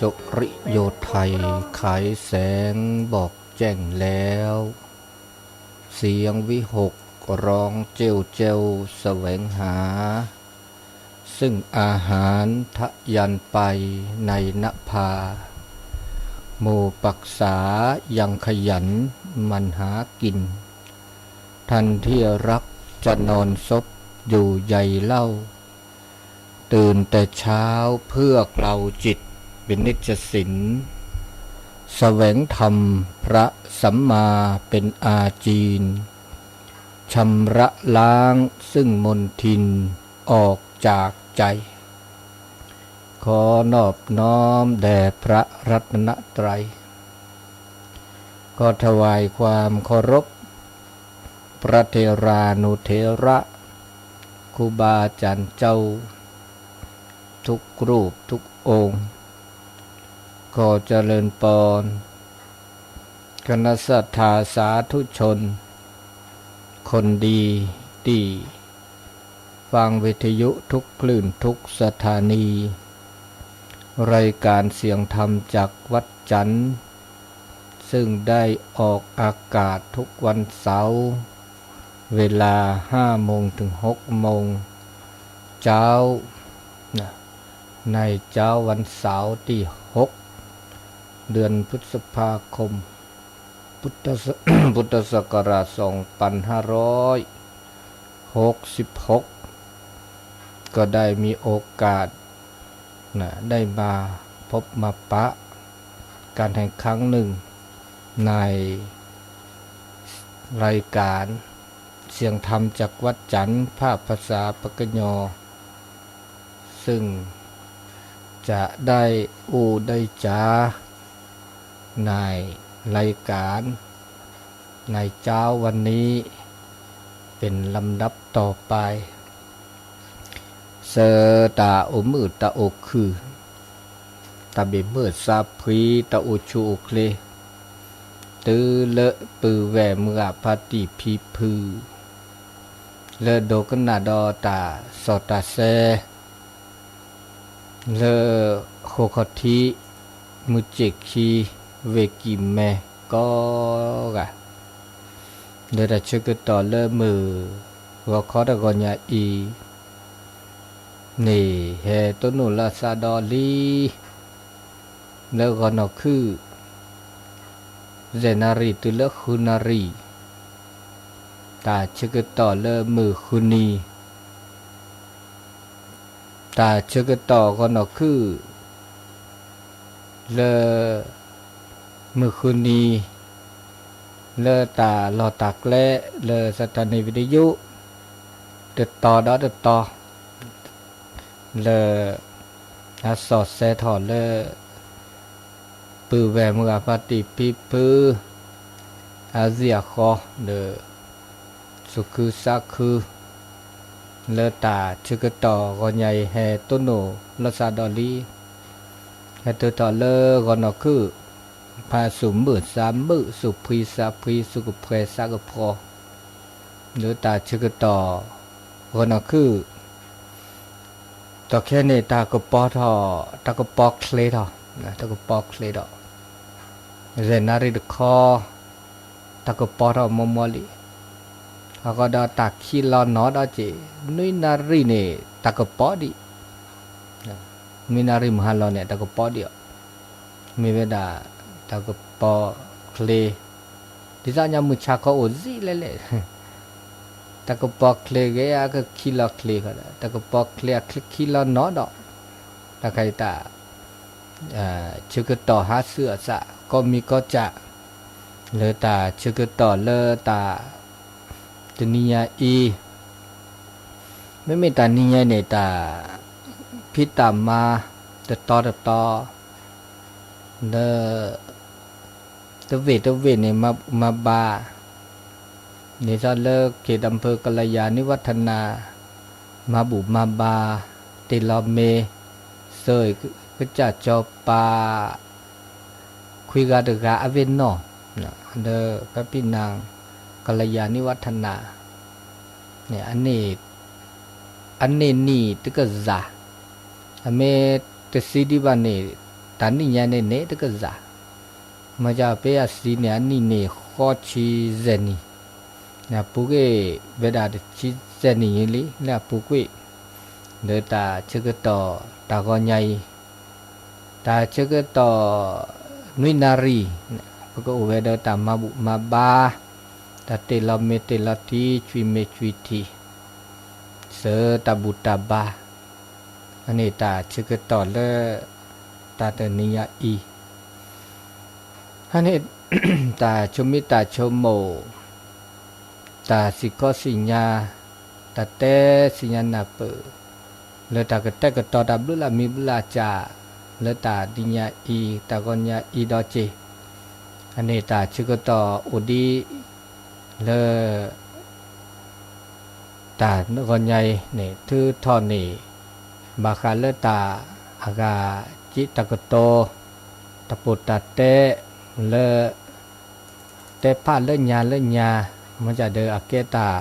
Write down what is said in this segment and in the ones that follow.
สุริโยไทย ขายแสงบอกแจ้งแล้ว เสียงวิหกร้องเจ้วเจ้วแสวงหา ซึ่งอาหารทะยานไปในนภา หมู่ปรักษายังขยันหมั่นหากิน ท่านที่รักจะนอนซบอยู่ใยเล่า ตื่นแต่เช้าเพื่อเกลาจิตเป็นนิจสิน แสวงธรรมพระสัมมาเป็นอาจีน ชำระล้างซึ่งมลทินออกจากใจ ขอนอบน้อมแด่พระรัตนตรัย ขอถวายความเคารพ พระเถรานุเถระ ครูบาอาจารย์เจ้า ทุกรูปทุกองค์ ขอเจริญปอน คณะศรัทธาสาธุชน คนดีที่ฟังวิทยุทุกคลื่นทุกสถานี รายการเสียงธรรมจากวัดจันทร์ ซึ่งได้ออกอากาศทุกวันเสาร์ เวลาห้าโมงถึงหกโมงเช้า นะ ในเช้าวันเสาร์ที่หก เดือนพฤษภาคม พุทธศ- พุทธศักราชสองพันห้าร้อยหกสิบหก ก็ได้มีโอกาส นะ ได้มาพบมาปะกันอีกครั้งหนึ่ง ในรายการเสียงธรรมจากวัดจันทร์ ภาคภาษาปากกยอ ซึ่งจะได้อู้ได้จา ในรายการ ในเช้าวันนี้ เป็นลำดับต่อไป ဆၢတၢ်အိၣ်မုာ်တၢ်အိၣ်ခုၣ် တၢ်ဘၣ်မုာ်စၢ်ဖှံ တၢ်အိၣ်ဆူၣ်အိၣ်ချ့ တုၤလၢပုၢ်ဝဲၢ်မုၢ်ဂၤဖါတံၢ်ဖံဖု လၢဒိကနၣ်ဒီးတၢ်စီတၢ်ဆှံ လၢဃိာ်ခီၣ်ထံး မုၢ်စ့ၣ်ခံ ဝ့ၢ်ကံၢ်မဲ ကိးဂၤ လၢတၢ်ဆၢကတီၢ်လၢမုၢ်ဂီၤခီတဂီၤညါအံၤန့ၣ် ဟဲတိၢ်နီၣ်လၢအသးဒီးလံ လၢဂီၤနီၢ်ခုၣ် ယဲၢ်နၣ်ရံၣ်တုၤလၢဃုနၣ်ရံၣ် တၢ်ဆၢကတီၢ်လၢမုၢ်ဃုနံၤ တၢ်ဆၢကတီၢ်ဂီၤနီၢ်ခုၣ် လၢ မုၢ်ဃုနံၤ လၢတၢ်လီၢ်တၢ်ကျဲ လၢ สถานีวิทยุ တတီၤဒီးတတီၤ လၢ အစီၣ်ဆှံထီၣ်လၢ ပုၢ်ဝဲၢ်မုၢ်ဂၤဖါတံၢ်ဖံဖု အဂံၢ်အဃီ ဒီး သူၣ်ခုသးခု လၢတၢ်ဆၢကတီၢ်ဂီၤညါအံၤ ဟဲတိၢ်နီၣ်လီၤသးဒီးလံ ဟဲတုၤထီၣ်လၢဂီၤနီၢ်ခုၣ် ဖးသူၣ်မုာ်သးမုာ် သူၣ်ဖှံသးဖှံ သူၣ်ကဖှဲသးကဖှီ လၢတၢ်ဆၢကတီၢ် ဂီၤနီၢ်ခုၣ် ဒီးခဲအံၤန့ၣ် တၢ်ကပီၤထီၣ် တၢ်ကပီၤချ့ထီၣ် တၢ်ကပီၤချ့ထီၣ် ယဲၢ်နၣ်ရံၣ်တခီ တၢ်ကပီၤထီၣ်မီၢ်မီၢ်လံ အဃိဒီးတၢ်ခံးလီၤနီၤဒီးက့ၤ နွံနၣ်ရံၣ်န့ၣ် တၢ်ကပီၤဒံး နွံနၣ်ရံၣ်မုၢ်ဟါလီၤန့ၣ် တၢ်ကပီၤဒံးအီၤ မ့ၢ်ဝဲဒၣ် တၢ်ကပီၤချ့ ဒ်သိးညါမုၢ်ဆါခီအိၣ်စ့ၢ်လဲၣ်လဲၣ် တၢ်ကပီၤချ့ဂ့ၤ အကခံးလီၤချ့ဃီဒီး တၢ်ကပီၤချ့အချ့ခံးလီၤနီၤဒီး တၢ်ခါအံၤတၢ် ဆၢကတီၢ်ဟးဆူအသး ကိးမံၤကိးကၠး လၢတၢ်ဆၢကတီၢ်လၢတၢ် တနံၤညါအံၤ မ့မ့ၢ်တၢ်နံၤညါန့ၣ် တၢ်ဖံးတၢ်မၤ တတီၤတတီၤ လၢ တဝ့ၢ်တဝ့ၢ်န့ၣ် မၤဘူၣ်မၤဘါ ဒ်သိးလၢ เขตอำเภอกัลยาณิวัฒนา မၤဘူၣ်မၤဘါ တ့ၢ်လီၤမ့ၤ စၢကစၢ်စီၤပၤ ခွံဂၤတဂၤအဝ့ၢ်နီၢ် လၢ ဖဲပံနၢ် กัลยาณิวัฒนา န့ၣ် အန့ၢ်နံၣ်တကယၤ အမ့ၢ်တဆံဒံးဘၣ်န့ၣ် တၢ်နံၣ်ညါန့ၣ်န့ၣ်တကစၢ်, မ့ၢ်ကပ့အစံးန့ၣ် အနံၣ်န့ၣ်ဃီဆံယဲၢ်နံၣ်, အပူၤကွံာ်ဝဲဒၣ်တဆံယဲၢ်နံၣ်လံ လၢအပူၤကွံာ်, ဒီးတၢ်ဆၢကတီၢ်တၢ်ဂီၤညါအံၤ, တၢ်ဆၢကတီၢ် နွံနၣ်ရံၣ်, ပကအိၣ်ဝဲဒီးတၢ်မၤဘူၣ်မၤဘါ, တၢ်တ့ၢ်လီၤမ့ၤတ့ၢ်လီၤထံ ဆွံမ့ၤဆွံထံ စၢၤတၢ်ဘူၣ်တၢ်ဘါ, အန့ၣ်တၢ်ဆၢကတီၢ်လၢ တၢ်တနံၤညါအံၤ, အန့ၣ် တၢ်ဆိမိၣ်တၢ်ဆိကမိၣ်, တၢ်စံၣ်ခီစံၣ်ညါ, တၢ်တဲစံၣ်ညါနၢ်ပၢၢ်, လၢတၢ်ကတဲာ်ကတီၤတၢ်ဘျုးလၢမံၤဘျုးလၢကၢ်, လၢတၢ်ဒ်ညါအံၤ တၢ်ဂီၤညါအံၤဒီးက့ၤ, အန့ၣ်တၢ်ဆၢကတီၢ်အိၣ်ဒ် လၢ တၢ်ဂီၤညါအံၤန့ၣ် ထုးထီၣ်န့ၢ် ဘၣ်ဃးလၢတၢ်အဂၤ စ့တၢ်ကတိၤ တၢ်ပိာ်တၢ်တဲ လၢ တဲဖးလၢညါလၢညါ မ့ၢ်ဒၣ်ဒီးအကဲတၢ်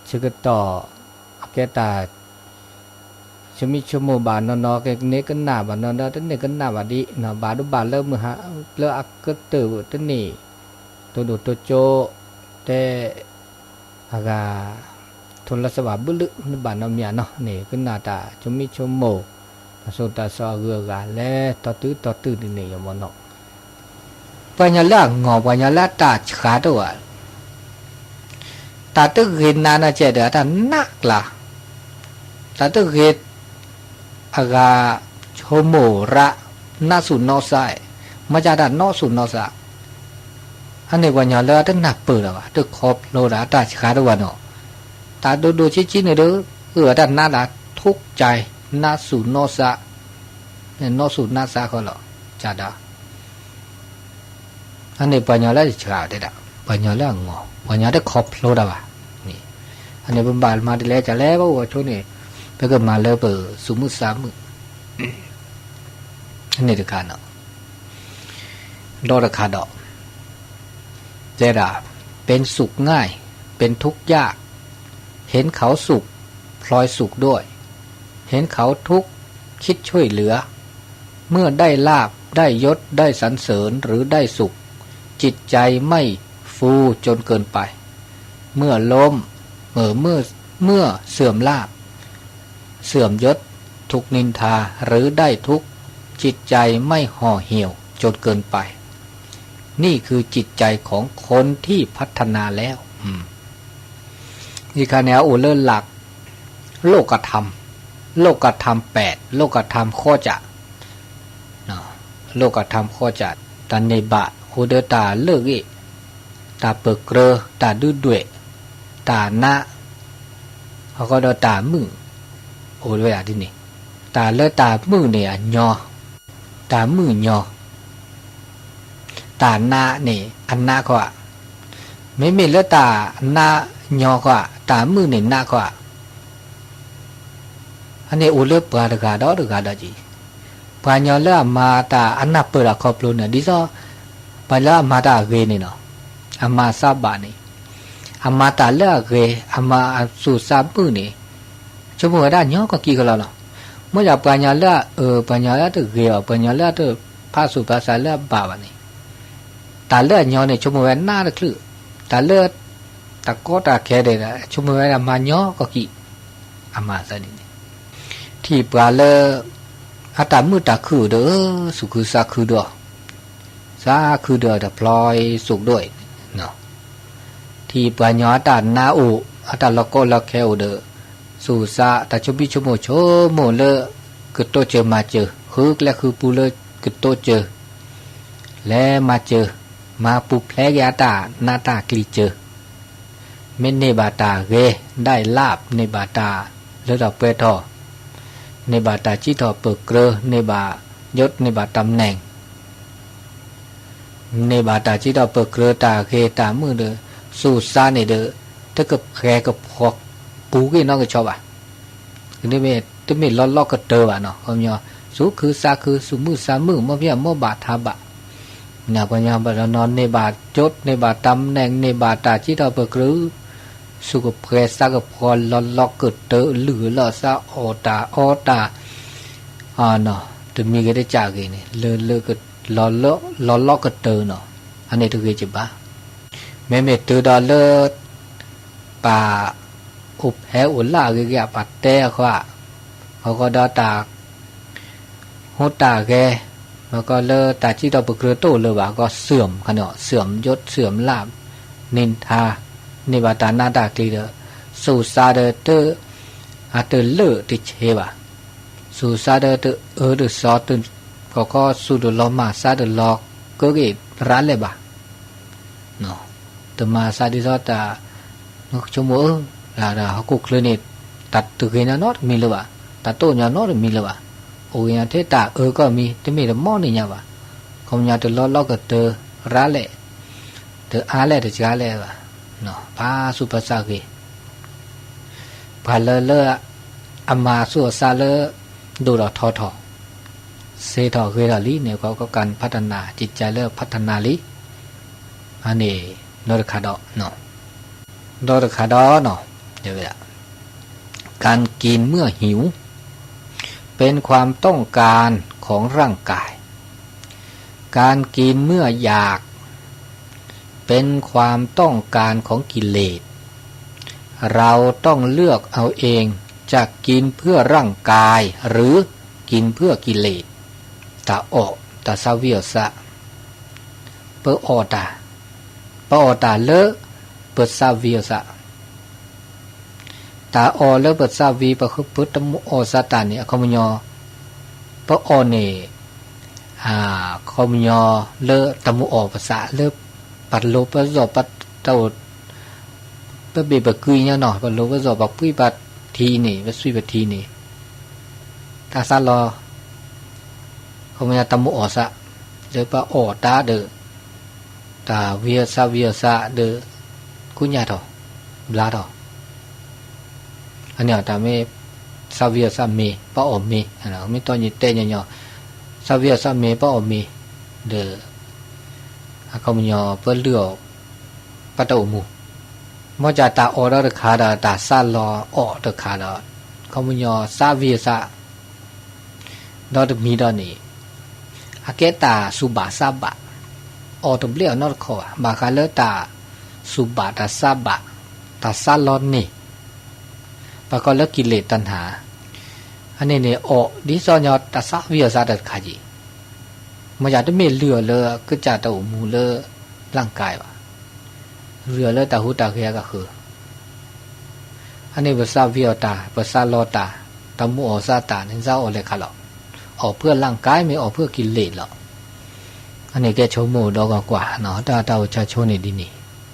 ဆၢကတီၢ် အကဲတၢ် ဆိမိၣ်ဆိကမိၣ်ဘၣ်နီၢ်နီၢ် ကန့ၢ်ကနၣ်ဘၣ်နီၢ်နီၢ် တန့ၢ်ကနၣ်ဘၣ်ဒ် ဘၣ်ဒိဘၣ်လၢမုၢ်ဟါ လၢအကတၢၢ်တန့ၢ် တိၢ်ဒိၣ်တိၢ်ကၠိ တဲ အဂၤ ထိၣ်လီၤစၢ်ဘၣ်ဘုလၢ နဘၣ်နီတမံၤနီၤန့ၣ် ကနၣ်တၢ်ဆိမိၣ်ဆိကမိၣ် တၢ်ဆိၣ်တၢ်ဆီအဂုၤအဂၤ လဲၤတီတုၤတီတုၤဒ်န့ၣ်ယမီၢ်နီၤ ပှၤညီလၢအငီၢ် ပှၤညီလၢအတၢ်ဆှးတအိၣ်ဧါ တၢ်တဂ့ၤနးနီၢ်ကဲဒီး အတၢ်နးကျါ တၢ်တဂ့ၤ အဂၤ ဆိမိၣ်ရၣ် နးဆူၣ်နီၢ်စၢ် မ့ၢ်ကတၢ်နီၢ်ဆူၣ်နီၢ်စၢ် အန့ၣ်ပှၤညီလၢအတနၢ်ပၢၢ်ဒၣ်ဘၣ် တခီဖျိဒၣ်အတၢ်ဆှးတဝဲနီၤ တၢ်ဒိၣ်ဒိၣ်ဆံးဆံးန့ၣ်ဒီး အၢၣ်အတၢ်နးဒၣ် ထိၣ်ကၠဲ နးဆူၣ်နီၢ်စၢ် နီၢ်ဆူၣ်နီၢ်စၢ်ဃီလီၤ ကဒၣ် အန့ၣ်ပှၤညီလၢအဆှးတဲဒၣ် ပှၤညီလၢအငီၢ် ပှၤညီတခီဖျိဒၣ်ဘၣ်န့ၣ် အန့ၣ်ပဘၣ်မၤတလဲကလဲၣ် ပအိၣ်ဆိန့ၣ် ပကမၤလၢပသူၣ်မုၢ်သးမုၢ် အန့ၣ်တခါနီၤ ဒီးတခါဒီး တဲဒၣ် เป็นสุขง่าย เป็นทุกข์ยาก เห็นเขาสุข พลอยสุขด้วย เห็นเขาทุกข์ คิดช่วยเหลือ เมื่อได้ลาภ ได้ยศ ได้สรรเสริญ หรือได้สุข จิตใจไม่ฟูจนเกินไป เมื่อล้ม เอ่อ เมื่อ เมื่อเสื่อมลาภ เสื่อมยศ ถูกนินทา หรือได้ทุกข์ จิตใจไม่ห่อเหี่ยวจนเกินไป นี่คือจิตใจของคนที่พัฒนาแล้ว อืม ယခါန့ၣ် အအိၣ်လၢလၢ် โลกธรรม โลกธรรมแปด โลกธรรม ဃိးကၠး โลกธรรม ဃိးကၠး တၢ်န့ၢ်ဘၣ် အိၣ်ဒီးတၢ်လၢအဂ့ၢ် တၢ်ပၢၢ်ကြၢး တၢ်ဒုၣ်ဒွဲၣ် တၢ်နး အဃိဒီးတၢ်မုာ် အိၣ်ဝဲဒၣ်ဒ်န့ၣ် တၢ်လၢတၢ်မုာ်န့ၣ်အညီ တၢ်မုာ်ညီ တၢ်နးန့ၣ် အနးခီဧါ မ့မ့ၢ်လၢတၢ်နးညီခီဧါ တၢ်မုာ်န့ၣ်နးခီဧါ အန့ၣ်အိၣ်လၢပှၤတဂၤဒီးတဂၤဒီးက့ၤ ပှၤညီလၢအမၤတၢ်အနၢ်ပၢၢ်တၢ်ခီဖျိန့ၣ် ဒ်သိး ပှၤလၢအမၤတၢ်အဂ့ၤန့ၣ်နီၤ အမၤစၢ်ဘၣ်န့ၣ် အမၤတၢ်လၢအဂ့ၤ အမၤအသူၣ်စၢ်မုာ်န့ၣ် ဆိကမိၣ်ဝဲဒၣ်ညီကီၢ်ကံကလီလီၤ. မ့ၢ်ယၤပှၤညီလၢအအၢ ပှၤညီလၢအတဂ့ၤဘၣ် ပှၤညီလၢအတဖးသူၣ်ဖးစၢ်လၢအဘၣ်ဘၣ်န့ၣ် တၢ်လၢအညီန့ၣ် ဆိကမိၣ်ဝဲနးတချုး တၢ်လၢ တၢ်ကီတၢ်ခဲဒဲး ဆိကမိၣ်ဝဲဒၣ်မၤညီကီၢ်ကံ အမၤသးဒ်န့ၣ် ထံၣ်ပှၤလၢ အတၢ်မုာ်တၢ်ခုၣ်ဒီး သူၣ်ခုသးခုဒီး သးခုဒီးတဖျီစုးဒိၣ် ထံၣ်ပှၤညီအတၢ်နးအိၣ် အတၢ်လီၤကီလီၤခဲအိၣ်ဒီး သူၣ်စၢ်တၢ်ဆိမိၣ်ဆိကမိၣ်ဆိကမိၣ်လၢ ကတိစၢၤမၤစၢၤ ဃုကျဲဃုပူၤလၢကတိစၢၤ လဲၤမၤစၢၤ မၤပူၤဖျဲးက့ၤအတၢ်နးတၢ်ကျံၤစၢၤ မ့ၢ်န့ၢ်ဘၣ်တၢ်ဂ့ၤ ဒၣ်လၢ န့ၢ်ဘၣ်တၢ်လၢထီၣ်ပှဲၤထီၣ် န့ၢ်ဘၣ်တၢ်စံးထီၣ်ပၢၢ်ကြၢး န့ၢ်ဘၣ်ယိတ် န့ၢ်ဘၣ်တၢ်မနဲၣ် န့ၢ်ဘၣ်တၢ်စံးထီၣ်ပၢၢ်ကြၢး တၢ်ဂ့ၤတၢ်မုာ်ဒီး သူၣ်စၢ်န့ၣ်ဒီး တကဖှဲးကဖှီပူၤက့ၤနီၢ်ကဆီဘၣ်. တမ့ၢ်လီၤလီၤကတၢၢ်ဘၣ်နီၤ ခီပညီ သူၣ်ခုသးခု သူၣ်မုာ်သးမုာ် မ့ၢ်ဖံးအမိၢ်ဘၣ်ထါဘၣ် ပှၤညီဘၣ်နီၤ န့ၢ်ဘၣ်ယိတ် န့ၢ်ဘၣ်တၢ်မနဲၣ် န့ၢ်ဘၣ်တၢ်စံးထီၣ်ပၢၢ်ကြၢး သူၣ်ကဖှဲးသးကဖှီလီၤလီၤကတၢၢ် လုၢ်လီၤသးအီၣ်တၢ်အီတၢ် အနီၤ တမံၤဂ့ၤတစးဂ့ၤန့ၣ် လၢလၢ လီၤလီၢ်ကတၢၢ်နီၤ, အန့ၣ်တဂ့ၤကဘၣ်. မ့မ့ၢ်တုၤဒီးလၢ ပ အိၣ်ဖဲအိၣ်လၢအဂ့ၤဂ့ၤ ပတဲအဃိ, အဃိဒီးတၢ် ဟူးတၢ်ဂဲၤ, မ့ၢ်ကီးလၢတၢ်စံးထီၣ်ပတြၢၤတအိၣ်လၢၤဘၣ် ကီး เสื่อม ခါန့ၣ်, เสื่อมยศ เสื่อมลาภ န့ၢ်ထါ, န့ၢ်ဘၣ်တၢ်နးတၢ်ကျံၤဒီး ဆူးစါဒီးတ အတလၢာ်တဆ့ဘၣ်, ဆူးစါဒီးတအၢတစီၤ ကီးကီးဆူးတလီၤမၢ်စါတလီၤကၢက့ၤရးလဲၣ်ဘၣ် တမၤစါဒ်သိးတၢ် နဆိကမိၣ်ဧၢ, ဟီၣ်ခိၣ်ချၢန့ၣ် တၢ်တဂ့ၤညီနီတမံၤလၢၤဘၣ်, တၢ်တအိၣ်ညီနီတမံၤလၢၤဘၣ်, အိၣ်ဂ့ၤညီထဲတၢ်အၢကီၢ်မံၤ တမ့ၢ်တမီၢ်န့ၣ်ညါဘၣ်, ခီပညီတလီၢ်လီၢ်ကတၢၢ်ရးလဲၣ်, တအါလဲၣ်တစှၤလဲၣ်ဘၣ်, ဖးဆူးဖးဆါဂ့ၤ ပှၤလၢလၢ အမၤဆူးအစါလၢ ဒိၣ်ထီၣ်ထီထီၣ် စ့ထီၣ်ဂ့ၤထီၣ်လံန့ၣ် ကီးကီးကၢ်ဖးတနၢ် ကကလၢဖးတနၢ်လံ, အန့ၣ် ဒီတခါဒီး ဒီတခါဒီးနီၤ တဲဝဲဒၣ် การกินเมื่อหิว เป็นความต้องการของร่างกาย การกินเมื่ออยาก เป็นความต้องการของกิเลส เราต้องเลือกเอาเอง จะกินเพื่อร่างกาย หรือกินเพื่อกิเลส တၢ်အီၣ် တၢ်သးဝံၣ်အီၣ်သး ပအီၣ်တၢ်, ပအီၣ်တၢ်လၢ ပသးဝံၣ်အီၣ်သး တၢ်အီၣ်လၢပသးဝံၣ် ပတမူအီၣ်သးတၢ်န့ၣ် အခီပညီ ပအီၣ်န့ၣ် အခီပညီလၢတမူအီၣ်ပသး လၢပလိၤပစီၣ်ပတအိၣ် ပဘ့ၣ်ပကွံညါနီၤ ပလိၤပစီၣ်ပပှံပထံန့ၣ် ပသွံၣ်ပထံန့ၣ် တၢ်သးလီၤ အခီပညီတမူအီၣ်သး လၢပအီၣ်တၢ်ဒီး တၢ်ဝံသးဝံသးဒီး ကူညၢ်ထီၣ် ဘျါထီၣ် အန့ၣ်တၢ်မ့ၢ် သးဝံသးမ့ၤ ပအီၣ်မ့ၤ မ့ၢ်တီယတဲညီညီ သးဝံသးမ့ၤ ပအီၣ်မ့ၤ ဒီး အခီပညီ ပလုၢ်အီၣ် ပတၢ်အိၣ်မူ မ်ကၢ်တၢ်အီၣ်ဒီးတခါဒီး တၢ်သးလီၤအီၣ်တခါဒီး အခီပညီသးဝံသး ဒီးတမံၤဒီးန့ၣ် အကဲတၢ်စူၢ်ဘၣ်သးဘၣ် အီၣ်တဘျ့အီၣ်နီတခီဘၣ် ဘၣ်ဃးလၢတၢ်စူၢ်ဘၣ်တၢ်သးဘၣ် တၢ်သးလီၤန့ၢ် ပကိးလၢကံလ့းတၢ်နၢ် အန့ၣ်န့ၣ် အီၣ်ဒ်သိးညီတၢ်သးဝံသးတခါက့ၤ မ်ယၤတမ့ၢ်လုၢ်အီၣ်လၢကစၢ်တၢ်အိၣ်မူလၢ လၢ်ကါဘၣ် လုၢ်အီၣ်လၢတၢ်ဟူးတၢ်ဂဲၤအကဃၢၤ အန့ၣ်ပသးဝံအီၣ်တၢ် ပသးလီၤတၢ် တၢ်မူအီၣ်သးတၢ်န့ၣ် သးအီၣ်လဲၤခါလီၤ အီၣ်ဖုၣ်လၢ်ကါမ့ၢ်အီၣ်ဖုၣ်ကံလ့းလီၤ အန့ၣ်ကဲဆိကမိၣ်ဒီးကွၢ်ကွၢ် တၢ်တၢ်အိၣ်ဆၢဆိန့ၣ်ဒ်န့ၣ်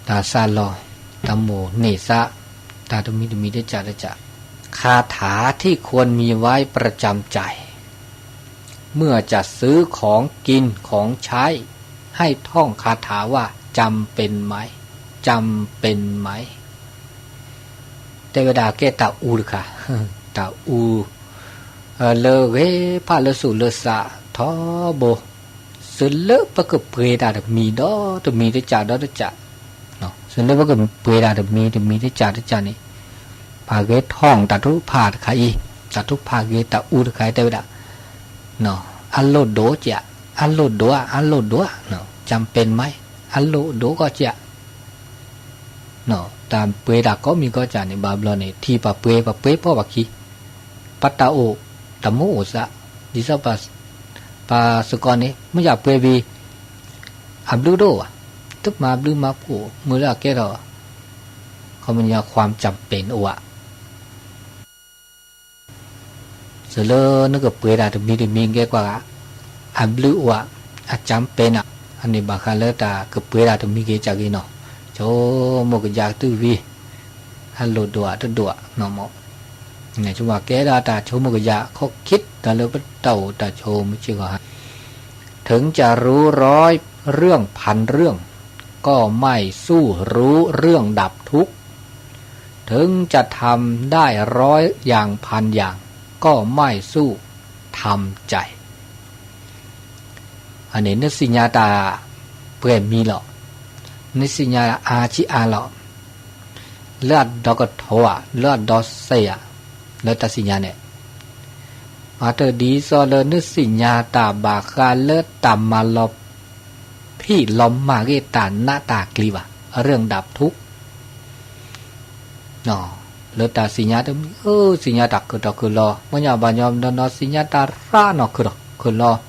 တၢ်သးလီၤ တၢ်မူန့ၢ်သး တၢ်တမံၤတမံၤတကးတကး คาถาที่ควรมีไว้ประจำใจ เมื่อจะซื้อของกินของใช้ ให้ท่องคาถาว่า จำเป็นไหม จำเป็นไหม တဲဝဲဒၣ်ကဲတၢ်အူတခါ တၢ်အူ လၢဂဲၤဖးလၢသူၣ်လၢသးထီဘိ စၢၤလၢပကပှ့ၤတၢ်တမံၤဒီးတမံၤတကးဒီးတကး စၢၤလၢပကပှ့ၤတၢ်တမံၤတမံၤတကးတကးန့ၣ် ပှၤဂဲၤထီၣ်တၢ်ထုကဖၣ်တခါအံၤ တၢ်ထုကဖၣ်ဂ့ၤတၢ်အူတခါအံၤတဲဝဲဒၣ် အလိၣ်ဒိၣ်ကဲး အလိၣ်ဒိၣ် အလိၣ်ဒိၣ် จำเป็นไหม အလိၣ်ဒိၣ်ကီၢ်ကဲး တၢ်ပှ့ၤတၢ်ကိးမံၤကိးကးန့ၣ် ဘၣ်ဘျီန့ၣ် ထံၣ်ပှၤပှ့ၤ ပှၤပှ့ၤဖီၣ်ပှၤခံ ပတၢ်အိၣ် တၢ်မူအိၣ်သး ဒ်သိး ပစ့ၢ်ကီးန့ၣ် မ့ၢ်ယပှ့ၤဝံၤ အဘျုးတအိၣ်ဘၣ် တမၤဘျုးမၤဖှိၣ် မ့ၢ်လၢအကဲထီၣ် ခီပညီ ความจำเป็น အိၣ်ဧါ စၢၤလၢနကပှ့ၤတၢ်တမံၤတမံၤကဲကွၢ်ဂၤ အဘျုးအိၣ်ဧါ အကြမ်းပ့ၤနၤ အန့ၣ်ဘၣ်ဃးလၢတၢ်ကပှ့ၤတၢ်တမံၤကဲကးဂ့ၤနီၤ ဆိကမိၣ်ကယၤကတုၢ်ဝံၤ အလိၣ်ဒိၣ်ဧါတဒိၣ်ဧါနီၤမး ဆိကမိၣ်ကဲဒၣ်တၢ်ဆိကမိၣ်ကယၤ ခီၣ်ခိၣ်တၢ်လၢပတၢ်အိၣ်တၢ်ဆိးမုၢ်ဆ့ၣ်ဂီၤဟါ ถึงจะรู้ร้อยเรื่องพันเรื่อง ก็ไม่สู้รู้เรื่องดับทุกข์ ถึงจะทำได้ร้อยอย่างพันอย่าง ก็ไม่สู้ทำใจ အန့ၣ် နသ့ၣ်ညါတၢ်ပှဲၤမံၤလီၤ. နသ့ၣ်ညါအါဆံးအါလီၤ. လၢအဒီကထိဧါ, လၢအဒီစဲးဧါ, လၢတၢ်သ့ၣ်ညါန့ၣ်, မၤတဒ်သိးလၢနသ့ၣ်ညါတၢ်ဘၣ်ဃးလၢတၢ်မၤလီၤဖံးလီၤမၤဂ့ၤတၢ်နးတၢ်ကျံၤဘၣ် အရၢၢ်ဒၣ်ထူ လၢတၢ်သ့ၣ်ညါတမံၤ သ့ၣ်ညါတၢ်ခုၣ်ထီၣ်ခုၣ်လီၤ မ့ၢ်ညါဘၣ်ညီနီၢ်နီၢ် သ့ၣ်ညါတၢ်ရၣ်နီၢ်ခုၣ်ထီၣ်ခုၣ်လီၤ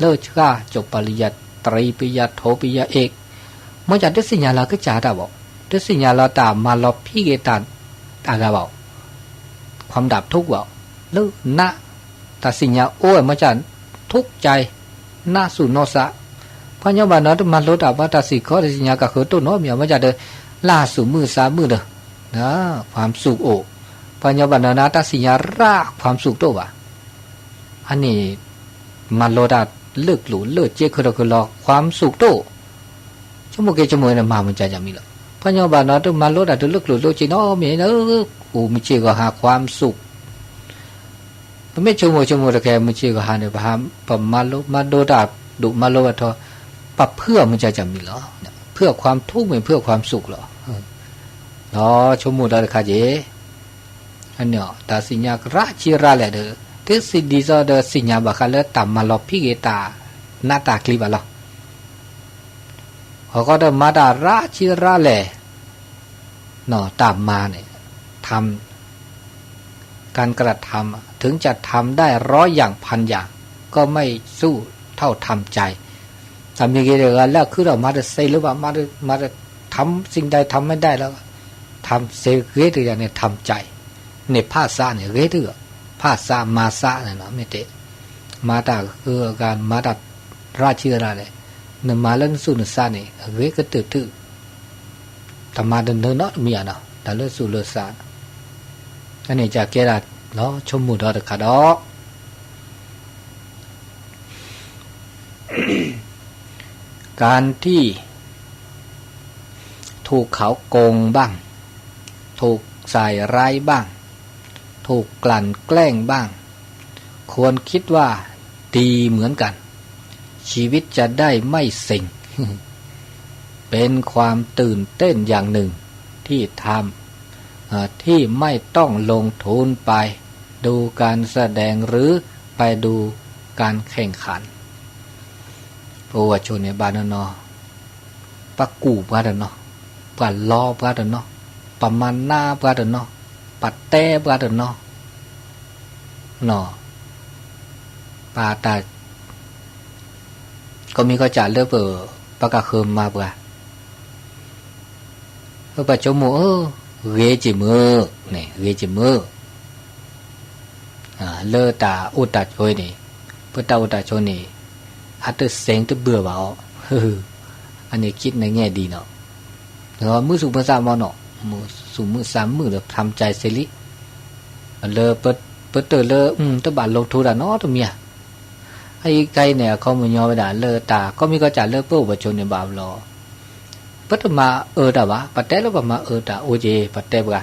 လၢဆှၢ ကၠိပလယၤတရံးပယၤထိပယၤအ့ၣ် မ့ၢ်ညါတသ့ၣ်ညါလီၤကစၢ်တၢ်ဘၣ် တသ့ၣ်ညါလီၤတၢ်မၤလီၤဖံးဂ့ၤတၢ်အဂၤဘၣ် ความดับทุกข์ဘၣ် လၢနး တၢ်သ့ၣ်ညါအိၣ်ဝဲ မ့ၢ်ညါ ထုကၠဲ နးစူၣ်နီၢ်သး ပှၤညီဘၣ်နီၢ်တမၤလိတၢ်ဘၣ်တၢ်စ့ၢ်ကီး တသ့ၣ်ညါကဃၢၤတိၢ်နီတမံၤ မ့ၢ်ညါဒီး လၢ်စူၣ်မုာ်သးမုာ်ဒီး ความสุขအိၣ် ပှၤညီဘၣ်နီၢ်နၤတၢ်သ့ၣ်ညါရၣ် ความสุขတအိၣ်ဘၣ် အန့ၣ် မၤလိတၢ်လၢကျိၣ်လၢစ့ခုၣ်ထီၣ်ခုၣ်လီၤ ความสุขတအိၣ် ဆိကမိၣ်က့ၤဆိကမိၣ်န့ၣ် မၤမုၢ်ကၢ်ကၢ်မံၤလီၤ ပှၤညီဘၣ်နီၢ်တမၤလိတၢ်တုၤလၢကျိၣ်လၢစ့နီတမံၤ အိၣ်မုၢ်ဆ့ၣ်ဂီၤဟါ ความสุข ပမ့ၢ်ဆိကမိၣ်ဆိကမိၣ်တကဲ မုၢ်ဆ့ၣ်ဂီၤဟါန့ၣ် ပဟးပမၤလိမၤဒိတၢ်ဒိၣ်မၤလိဝဲထီၣ် ပဖုအီၣ်မုၢ်ကၢ်ကၢ်မံၤလီၤ ဖုအီၣ် ความทุกข์မ့ၢ်ဖုအီၣ် ความสุขလီၤ ဒီးဆိကမိၣ်ဒီးတခါက့ၤ အန့ၣ် တၢ်သ့ၣ်ညါကရၢ်ဆံရၢ်လဲၣ်ဒီး တသ့ၣ်ဒ်သိးဒီးသ့ၣ်ညါဘၣ်ဃးလၢတၢ်မၤလီၤဖံးဂ့ၤတၢ်နးတၢ်ကျံၤဘၣ်လီၤ အဃိဒီးမၤတၢ်ရၢ်ဆံရၢ်လဲၣ် တၢ်မၤန့ၣ် ทำ การกระทำ ถึงจะทำได้ร้อยอย่างพันอย่าง ก็ไม่สู้เท่าทำใจ တၢ်မ့ၢ်ဂ့ၤတဂၤလၢအခုဒီးမၤတသ့လၢၤဘၣ် မၤတ ทำสิ่งใดทำไม่ได้แล้ว ทำเสียဂ့ၤတဂၤန့ၣ် ทำใจ န့ၣ်ဖးသးန့ၣ် ဂ့ၤတဂၤ ဖးသးမၤသးန့ၣ်လီၤ မ့ၢ်တဲ မၤတၢ်အဂၤ မၤတၢ်ရၢ်ဆံရၢ်လဲၣ် နမၤလၢနသူၣ်နသးန့ၣ် အဂ့ၤကတၢၢ်တုၤ တမၤတနၢၤနီတမံၤဧါနီၤ တၢ်လၢသူၣ်လၢသး အန့ၣ်ကကဲဒၣ်လီၤ ဆိကမိၣ်ဒီးတခါဒီး การที่ถูกเขาโกงบ้าง ถูกใส่ร้ายบ้าง ถูกกลั่นแกล้งบ้าง ควรคิดว่าดีเหมือนกัน ชีวิตจะได้ไม่เซ็ง เป็นความตื่นเต้นอย่างหนึ่งที่ทำเอ่อที่ไม่ต้องลงทุนไปดูการแสดงหรือไปดูการแข่งขัน ပဝဲဆိန့ၣ်ဘၣ်နီၢ်နီၢ် ပှၤကူၣ်ပှၤတနီၤ, ပှၤလီပှၤတနီၤ, ပမၤနးပှၤတနီၤ, ပတဲပှၤတနီၤ, ပတၢ် ကီၢ်မံၤကီၢ်စဲၣ်လၢပ ပကဃၢၤမၤပှၤ ပဆိကမိၣ်ဧၢ, ဂ့ၤက့ၤမုာ်န့ၣ် ဂ့ၤက့ၤမုာ်, လၢတၢ်အိၣ်တၢ်ဆိးန့ၣ်, ပတၢ်အိၣ်တၢ်ဆိးန့ၣ် အတသ့တဘၢၣ်ဘၣ်အီၤ, အန့ၣ်ခံနငဲၢ်ဒ်နီၤ, မုာ်သူၣ်မုာ်သးမနီၤ, မုာ်သူၣ်မုာ်သးမုာ်ဒီး ဖျါမကၠဲးစ့လံ, လၢပတၢၢ်လၢ တဘၣ်လီၤထိးတၢ်နီတမံၤဧါ, အအံၤခါအံၤန့ၣ် အခီပညီဝဲဒၣ်လၢတၢ်ကီၢ်မံၤကီၢ်စဲၣ်လၢပအိၣ်ပဆိးန့ၣ်ဘၣ်ဘျီ ပတမၤအၢတၢ်ဘၣ်, ပတဲလၢပမၤအၢတၢ်အိၣ်က့ၤ ပတဲပှၤ,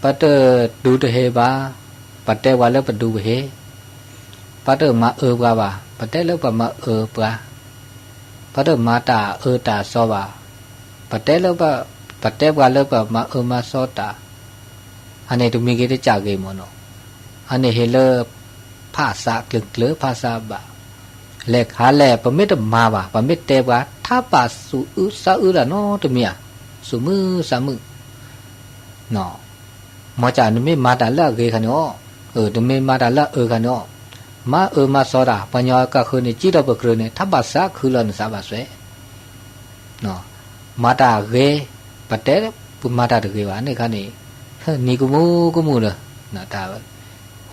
ပတဒူတဟ့ဘၣ်, ပတဲပှၤလၢပဒူပဟ့, ပတမၤအၢပှၤဘၣ်, ပတဲလၢပမၤအၢပှၤ, ပတမၤတၢ်အၢတၢ်သီဘၣ်, ပတဲလၢပ ပတဲပှၤလၢပမၤအၢမၤသီတၢ်, အန့ၣ်တမံၤဂ့ၤတကးဂ့ၤမ့ၢ်နီၤ, အန့ၣ်ဟ့ၣ်လၢ ဖးသးကျၢၤကျၢၤ ဖးသးဘၣ်, လဲၤခါလဲၣ် ပမ့ၢ်တမၤဘၣ် ပမ့ၢ်တဲပှၤ ထါပာ်သူၣ်အုးသးအုးတၢ်နီတမံၤဧါ, သူၣ်မုာ်သးမုာ် မ့ၢ်ကနမ့ၢ်မၤတၢ်လၢအဂ့ၤခါန့ၣ်အီၤ, နမ့ၢ်မၤတၢ်လၢအအၢခါန့ၣ်အီၤ, မၤအၢမၤသီတၢ် ပှၤညီကဃၢၤန့ၣ် ကံၣ်ထီၣ်ပကြၢးန့ၣ် ထါပာ်သးခုလၢနသးဘၣ်စွဲ, မၤတၢ်အဂ့ၤ, ပတဲ ပမၤတၢ်တဂ့ၤဘၣ်န့ၣ်ခါန့ၣ်, နံၤကမူကမူဒီး တၢ်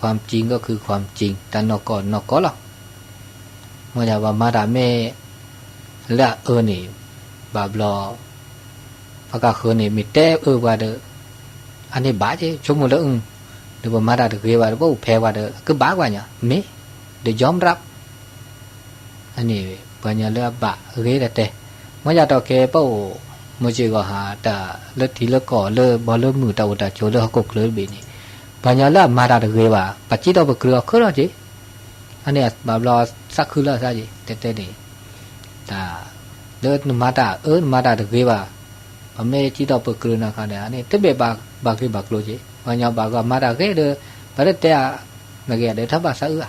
ความจริงก็คือความจริง တၢ်နီၢ်ကီၢ်နီၢ်ကီၢ်လီၤ, မ့ၢ်ဒၣ်ပှၤမၤတၢ်မ့ၢ် လၢအအၢန့ၣ် ဘၣ်ဘျီ ပှၤကဃၢၤန့ၣ် မ့ၢ်တဲအၢပှၤဒီး အန့ၣ်ဘၣ်က့ၤ ဆိကမိၣ်လၢ ဒီးပမၤတၢ်တဂ့ၤဘၣ်ဒီး ပအိၣ်ဖဲပှၤဒီး ကဘၣ်ကွၢ်ညါ မ့ၢ် ဒီး ยอมรับ အန့ၣ် ပှၤညီလၢအဘၣ်ဂ့ၤတတဲ, မ့ၢ်ယၤတီၢ်ခဲ ပအိၣ် မုၢ်စ့ၢ်ကီးဟး တၢ်လၢထံလၢကီၢ်လၢဘီလၢမုၢ်တၢ်အိၣ်တၢ်ဆိးလၢဟီၣ်ခိၣ်ချၢတဘ့ၣ်န့ၣ်, ပှၤညီလၢအမၤတၢ်တဂ့ၤဘၣ် ပစံးထီၣ်ပကြၢးအီၤခဲလၢာ်က့ၤ, အန့ၣ်ဘၣ်ဘျီသးခုလၢအသးက့ၤ တဲတဲန့ၣ်, တၢ် လၢနမၤတၢ်အၢ နမၤတၢ်တဂ့ၤဘၣ်, ပမ့ၢ်စံးထီၣ်ပကြၢးနၤခါန့ၣ် အန့ၣ်တဘၣ်ဘၣ်ဂ့ၢ်ဘၣ်ကျိၤက့ၤ, ပှၤညီဘၣ်ဂီၢ်မၤတၢ်ဂ့ၤဒီး ပတတဲအ မ့ၢ်ဂ့ၤဒီးထီၣ်ဘၣ်သးအုးဧါ,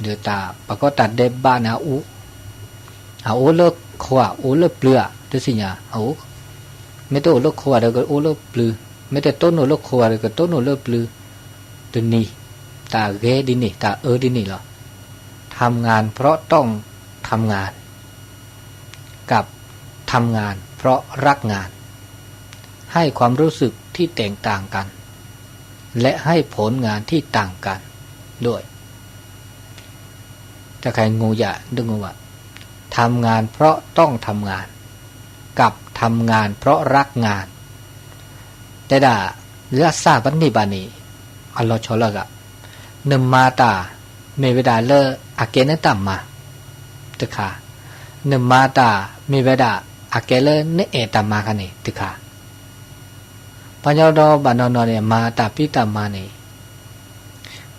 ဒီးတၢ်ပှၤကီၢ်တၢ်ဒဲးဘးန့ၣ် အအိၣ်လၢခိဧါ အိၣ်လၢပျုၤဧါ တသ့ၣ်ညါ, အအိၣ်, မ့ၢ်တအိၣ်လၢခိဧါဒီးကအိၣ်လၢပျုၤ, မ့ၢ်တတိၢ်နီၣ်လၢခိဧါဒီးကတိၢ်နီၣ်လၢပျုၤ, တနံၤ, တၢ်ဂ့ၤဒ်န့ၣ် တၢ်အၢဒ်န့ၣ်လီၤ. ทำงานเพราะต้องทำงาน กับทำงานเพราะรักงาน ให้ความรู้สึกที่แตกต่างกัน และให้ผลงานที่ต่างกันด้วย တၢ်ခါအံၤ ငိယၤ ဒုးငိဝဲ, ทำงานเพราะต้องทำงาน กับทำงานเพราะรักงาน တဲဒၣ် လၢအစၢ်ပန့ၢ်ဘၣ်န့ၣ် အလီၤဆီလိာ်သး, နမၤတၢ် မ့ၢ်ဝဲဒၣ်လၢအကဲနတၢ်မၤ တခါ, နမၤတၢ်မ့ၢ်ဝဲဒၣ် အကဲလၢနအဲၣ်တၢ်မၤခါန့ၣ်တခါ, ပှၤကညီဒီးဘၣ်နီၢ်နီၢ်န့ၣ် မၤတၢ်ဖံးတၢ်မၤန့ၣ်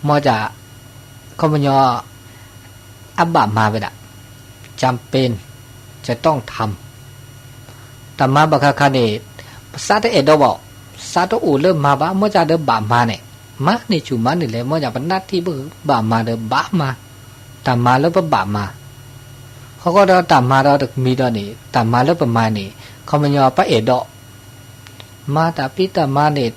မ်က ခီပညီ အဘၣ်မၤဝဲဒၣ် จำเป็น จะต้องทำ တၢ်မၤဘၣ်ခါခါန့ၣ် ပသးတအဲၣ်ဒိးဘၣ်, သးတအိၣ်လၢမၤဘၣ် မ်ကဒီးဘၣ်မၤန့ၣ်, မၤန့ၢ်ဆူၣ်မၤန့ၢ်လဲၣ် မ်ကပနၢ်ထံၣ်ပဘၣ်မၤဒီးဘၣ်မၤ, တၢ်မၤလၢပဘၣ်မၤ, ဟီၣ်ခိၣ်ဒီးတၢ်မၤဒီးတမံၤဒီးန့ၣ် တၢ်မၤလၢပမၤန့ၣ် ခီပညီပအဲၣ်ဒိး မၤတၢ်ဖံးတၢ်မၤန့ၣ်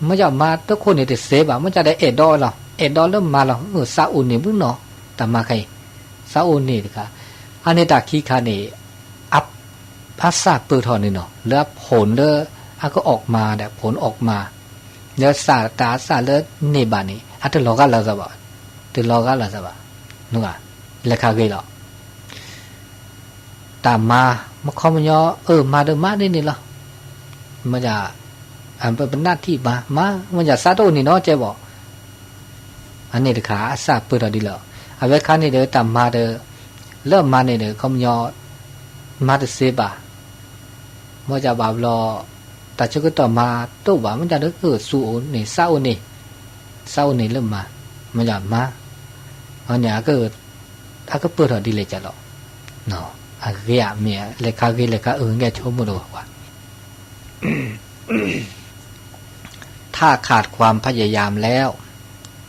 မ်ကမၤတခိၣ်န့ၣ်တစဲးဘၣ် မ်ကဒီးအဲၣ်ဒိးလီၤ အဲၣ်ဒိးလၢမၤလီၤ သးအိၣ်န့ၣ်မုၢ်နီၤ တၢ်မၤခဲအံၤ သးအိၣ်န့ၣ်တခါ, အန့ၣ်တၢ်ခံခါန့ၣ် အစၢ်ပၢၢ်ထီၣ်န့ၣ်နီၤ လၢအဖိၣ်လၢ အကအီၣ်မၤဒီး ဖိၣ်အီၣ်မၤ လၢစၢ်တၢ်အစၢ်လၢန့ၢ်ဘၣ်န့ၣ် အတလီၤဂာ်လီၤသးဘၣ်, တလီၤဂာ်လီၤသးဘၣ်, လဲၤခးဂ့ၤလီၤ တၢ်မၤ မ့ၢ်ခီပညီ အၢ မၤဒီးမၤဒ်န့ၣ်လီၤ. မ့ၢ်ဒၣ် ပပနၢ်ထံၣ်မၤ မၤ မ့ၢ်ဒၣ်သးတအိၣ်န့ၣ်နီတစဲးဘၣ်. အန့ၣ်တခါ အစၢ်ပၢၢ်ထီၣ်ဒ်လီၤ. အဝဲခါန့ၣ်ဒီး တၢ်မၤဒီး လၢအမၤန့ၣ်ဒီး ခီပညီ မၤတသ့ဘၣ်. မ့ၢ်ဒၣ်ဘၣ်ဘျီ တၢ်ဆၢကတီၢ်မၤတအိၣ်ဘၣ် မ့ၢ်ဒၣ်ဒီး ကသူၣ်အိၣ်န့ၣ် သးအိၣ်န့ၣ် သးအိၣ်န့ၣ်လၢမၤ မ့ၢ်ဒၣ်မၤ အန့ၣ် အကပၢၢ်ထီၣ်ဒ်လဲၣ်ကလီၤ. အဂ့ၢ်မ့ၢ် လဲၤခးဂ့ၤလဲၤခးအၢ ကဲဆိကမိၣ်တဂီၢ်ကွၢ် ถ้าขาดความพยายามแล้ว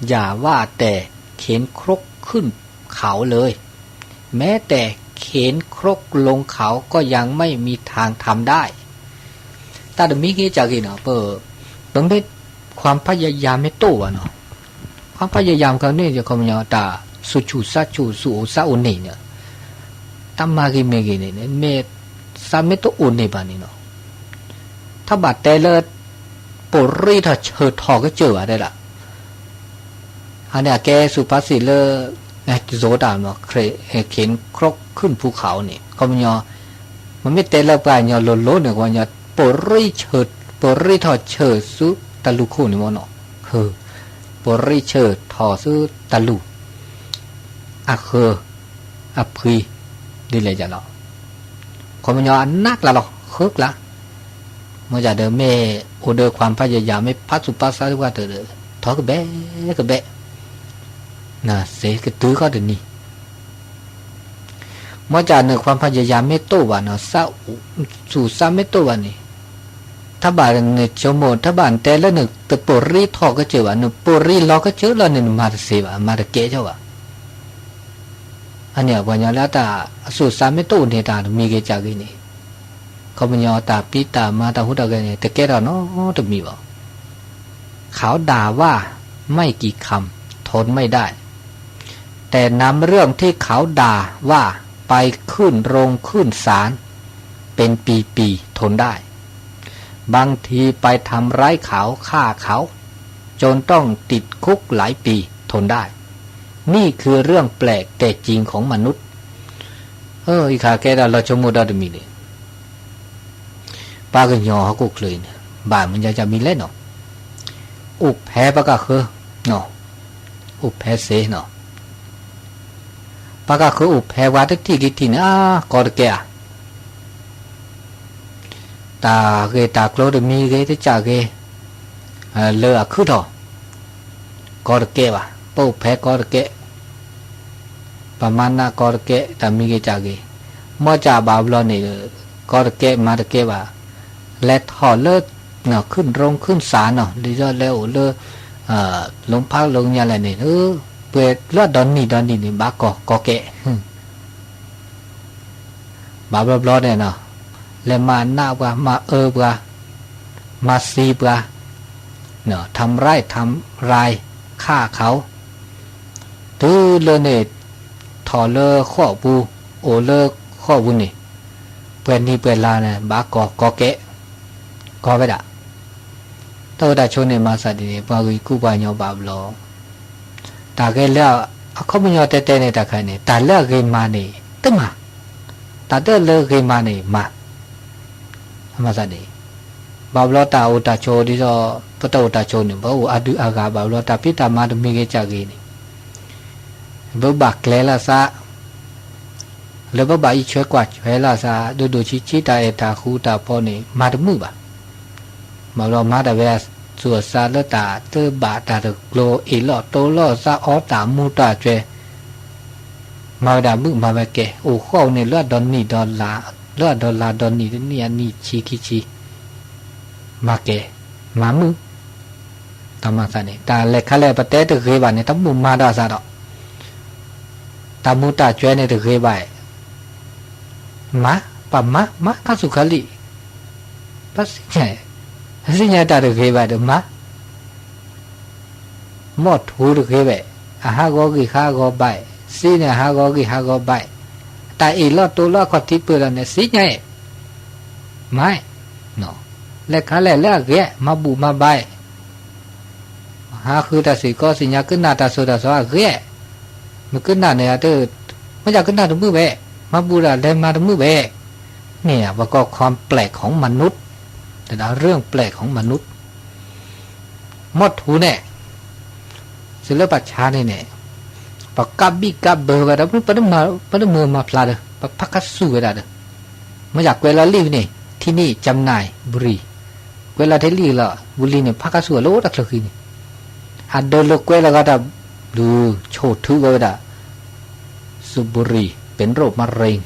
อย่าว่าแต่เข็นครกขึ้นเขาเลย แม้แต่เข็นครกลงเขาก็ยังไม่มีทางทำได้ တၢ်တမံၤဂ့ၤကဂ့ၤနီၤ ပ ပမ့ၢ် ความพยายามမ့ၢ်တအိၣ်ဘၣ်နီၤ ความพยายามခီန့ၣ် ယခီပညီ တၢ်သူၣ်ဆူၣ်သးဆူၣ် သူၣ်အိၣ်သးအိၣ်န့ၣ် တၢ်မၤဂ့ၤမ့ၢ်ဂ့ၤန့ၣ် မ့ၢ်သးမ့ၢ်တအိၣ်န့ၢ်ဘၣ်န့ၣ်နီၤ တၢ်ဘၣ်တဲလၢ ပရံထီၣ်ဆၢထီၣ်ကစၢၢ်ဘၣ်တဲဒၣ် အန့ၣ်အကဲ สุภาษิต လၢ ယိၤတၢ် เข็นครกขึ้นภูเขา န့ၣ် ခီပညီ မ့မ့ၢ်တဲလၢပှၤကညီလိၤလိၤန့ၣ် ခီပညီ ပရံထီၣ်ဆၢဆူတၢ်လူၢ်ခိၣ်န့ၣ်မ့ၢ်နီၤ ပရံဆၢထီၣ်ဆူတၢ်လူၢ် အဃၢၤ အဖှံ ဒ်လဲၣ်ယၤလီၤ ခီပညီအနးကျါလီၤ ဃၢကျါ မ့ၢ်ဒၣ်ဒီးမ့ၢ်အိၣ်ဒီး ความพยายาม မ့ၢ်ဖးသူၣ်ဖးသးတဝၢ်တၢၢ်ဒီး ထီၣ်ကဘဲ ကဘဲ စ့ကတုၤခီတနံၤ မ့ၢ်ဒၣ်န့ၣ် ความพยายาม မ့ၢ်တအိၣ်ဘၣ်နီၤ သူၣ်သးမ့ၢ်တအိၣ်ဘၣ်န့ၣ် တၢ်ဘၣ်နဆိကမိၣ် တၢ်ဘၣ်နတဲလၢနတပရံထီၣ်ကစၢၢ်ဘၣ် နပရံလီၤကစၢၢ်လီၤန့ၣ် နမၤတသ့ဘၣ် မၤတကဲထီၣ်ဘၣ် အန့ၣ်ပှၤကညီလၢတၢ်သူၣ်သးမ့ၢ်တအိၣ်န့ၣ် တၢ်တမံၤဂ့ၤကဂ့ၤန့ၣ် ခီပညီတၢ်ဖံးတၢ်မၤတၢ်ဟူးတၢ်ဂဲၤန့ၣ် တကဲထီၣ်နီတမံၤဘၣ် เขาด่าว่าไม่กี่คำ ทนไม่ได้ แต่นำเรื่องที่เขาด่าว่าไปขึ้นโรงขึ้นศาลเป็นปีๆ ทนได้ บางทีไปทำร้ายเขาฆ่าเขา จนต้องติดคุกหลายปี ทนได้ นี่คือเรื่องแปลกแต่จริงของมนุษย์ အံၤခါကဲဒၣ်လီၤဆိကမိၣ်ဒီတမံၤန့ၣ် ပှၤကညီဟီၣ်ခိၣ်ချၢအံၤန့ၣ် ဘၣ်မနုၤမံၤလဲၣ်နီၤ အိၣ်ဖဲပှၤကဃၢၤ အိၣ်ဖဲစ့နီၤ ပှၤကဃၢၤအိၣ်ဖဲပှၤတထံၣ်က့ၤထံၣ်န့ၣ် အါ ကီတကဲဧါ တၢ်ဂ့ၢ်တၢ်ကျိၤတမံၤဂ့ၤတကးဂ့ၤ လၢအခုၣ်ထီၣ် ကီတကဲဘၣ် ပအိၣ်ဖဲကီတကဲ ပမၤနးကီတကဲ တၢ်မံၤဂ့ၤကးဂ့ၤ မ့ၢ်ကဘၣ်ဘျီန့ၣ် ကီတကဲမၤတကဲဘၣ် လဲၤထီၣ်လၢ ခုၣ်ရိၣ်ခုၣ်စၢ်နီၤ ဒ်သိးလဲၤအိၣ်လၢ โรงพัก โรงยา လဲၣ်န့ၣ် ပှဲၤလၢအဒီနံၤဒီနံၤန့ၣ် ဘၣ်ကီၤကီၤကဲး ဘၣ်ဘျီဘျီန့ၣ်နီၤ လဲၤမၤနးပှၤ မၤအၢပှၤ မၤသံပှၤ ทำร้าย ทำร้าย ฆ่าเขา တုၤလၢန့ၣ် ထီၣ်လၢဃိာ်ပူၤ အိၣ်လၢဃိာ်ပူၤန့ၣ် ပှဲၤနံၤပှဲၤလါန့ၣ် ဘၣ်ကီၤကီၤကဲး ကီၤဝဲဒၣ် တၢ်အိၣ်တၢ်ဆိးန့ၣ် မၤသးဒ်န့ၣ် ပှၤဂ့ၤကူပှၤညီဘၣ်ဘျီ တၢ်ဂ့ၤလၢ အခီပညီတဲတဲန့ၣ် တၢ်ခါန့ၣ် တၢ်လၢအဂ့ၤမၤန့ၣ် တမၤ တၢ်တလၢဂ့ၤမၤန့ၣ်မၤ မၤသးဒ် ဘၣ်ဘျီတၢ်အိၣ်တၢ်ဆိးဒ်သိး ပတၢ်အိၣ်တၢ်ဆိးန့ၣ် ပအိၣ်အဒုအဂၤဘၣ်ဘျီ တၢ်ဖံးတၢ်မၤတမံၤဂ့ၤကၢ်ဂ့ၤန့ၣ် ပဘၣ်ကျဲၤလၢအသး လၢပဘၣ်အံးဆွဲကွၢ်ဆွဲလၢအသး ဒိၣ်ဒိၣ်ဆံးဆံး တၢ်အဲၣ်တၢ်ဃူတၢ်ဖိးန့ၣ် မၤတမုာ်ဘၣ် ဘၣ်ဘျီမၤတၢ်ဝဲအသူၣ်အသးလၢ တၢ်တဘၣ်တၢ်တကျိၤ အ့ၣ်လိာ်တိလိာ်သး အီတၢ်မူတၢ်ကွဲ မၤဝဲဒၣ်မုာ်မၤဝဲကဲ အိၣ်ဃီန့ၣ် လၢအဒီနံၤဒီလါ လၢအဒီလါဒီနံၤတနံၣ်အနံၣ်ဆံခံဆံ မၤကဲ မၤမုာ် တၢ်မၤသးန့ၣ် တၢ်လဲၤခါလဲၣ် ပတဲတဂ့ၤဘၣ်န့ၣ် တမုာ်မၤဒီးအသးဒီး တၢ်မူတၢ်ကွဲန့ၣ်တဂ့ၤဘၣ် မၤ ပမၤ မၤခါဆူၣ်ခါလံၣ် ပသ့ၣ်ညါ ပသ့ၣ်ညါတၢ်တဂ့ၤဘၣ်ဒီးမၤ မီၢ်ထူတဂ့ၤဘၣ်, အဟးဂီၤဂံၢ်ဟးဂီၤဘါ, သ့န့ၣ်အဟးဂီၤဂံၢ်ဟးဂီၤဘါ, တၢ်အ့ၣ်လိာ်တိလိာ်အခီၣ်ထံးပၢၢ်ဒီးန့ၣ် သ့ညါအံၤ, မၤ, လဲၤခါလဲၣ်လၢအဂ့ၤ, မၤဘူၣ်မၤဘါ, ဟးဃုတၢ်စ့ၢ်ကီး သ့ၣ်ညါကနၣ်တၢ်စိၤတၢ်စီအဂ့ၤ, မ့ၢ်ကနၣ်န့ၣ် မ့ၢ်ယကနၣ်တမုာ်ဘၣ်, မၤဘူၣ်ဒၣ်လဲၤမၤတမုာ်ဘၣ်, န့ၣ် ပကိး ความแปลกของมนุษย์, တဒၣ် เรื่องแปลกของมนุษย์ မီၢ်ထူန့ၣ်, သုလၢပှၤဆါန့ၣ်န့ၣ်, ပကးဘံၣ်ကးဘၢဝဲဒီး ပတမၢမၤဖျါဒီး ပဖးခါဆူၣ်ဝဲဒၣ်ဒီး, မ့ၢ်ယကွဲးလီၤလံၣ်န့ၣ် ที่นี่จำหน่ายบุหรี่, ကွဲးလီၤထဲလံၣ်လီၤ ဘူလံၣ်န့ၣ် ဖးခါဆူၣ်ဝဲလၢအိၣ်တၢ်ချၢဃံန့ၣ်, အဒၢးလိာ်ကွဲးလီၤဂာ်တၢ်ဘျုး ဆိၣ်ထုးဝဲဒၣ် สูบบุหรี่เป็นโรคมะเร็ง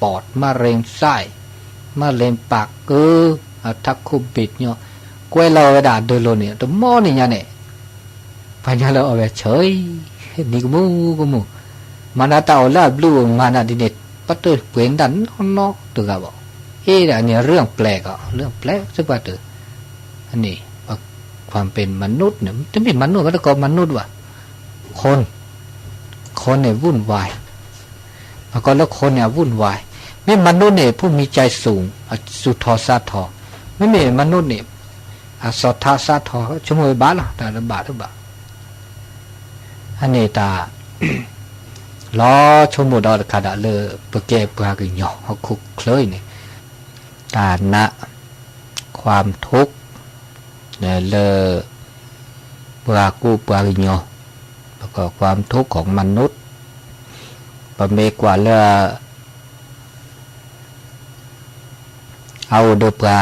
ปอด มะเร็งไส้ มะเร็งปาก เออ ထးခိၣ်ဘ့ၣ်ညီ, ကွဲးလီၤဝဲဒၣ်အဒၢးလိာ်န့ၣ် တမီၢ်န့ၣ်ညါန့ၣ်, ပှၤညါလၢအီၣ်ဝဲဆၢအံၤ, နံၤကမူၣ်ကမူၣ်, မၤနၤတၢ်အီၣ်လၢအဘျုးအိၣ်မၤနၤဒ်န့ၣ် ပတပှဲၤဒၣ်နီၢ်နီၢ်တဂၤဘၣ်, အ့ၣ်ဒၣ်န့ၣ် เรื่องแปลก ကီး เรื่องแปลก စ့ၢ်ပှၤတၢၢ်, န့ၣ် ความเป็นมนุษย์န့ၣ် တမ့ၢ် มนุษย์ ဘၣ်တကိး มนุษย์ ဘၣ် คน คนเนี่ยวุ่นวาย, ပကိးလၢ คนเนี่ย วุ่นวาย, မ့ၢ် มนุษย์ န့ၣ် ผู้มีใจสูง အသူၣ်ထီၣ်သးထီၣ်, မ့မ့ၢ် มนุษย์ န့ၣ် အစီၣ်ထီၣ်သးထီၣ် ဆိကမိၣ်ဝဲဘၣ်လီၤ တၢ်တဘၣ်တဘၣ်, အန့ၣ်တၢ် လီၤဆိကမိၣ်ဒီးတခါဒၣ်လၢ ပကဲပှၤကညီဟီၣ်ခိၣ်ချၢအံၤန့ၣ်, တၢ်နး ความทุกข์ လၢ ပှၤကိးပှၤကညီ ပကိး ความทุกข์ของมนุษย์, ပမ့ၢ်ကွၢ်လၢ အအိၣ်ဒီးပှၤ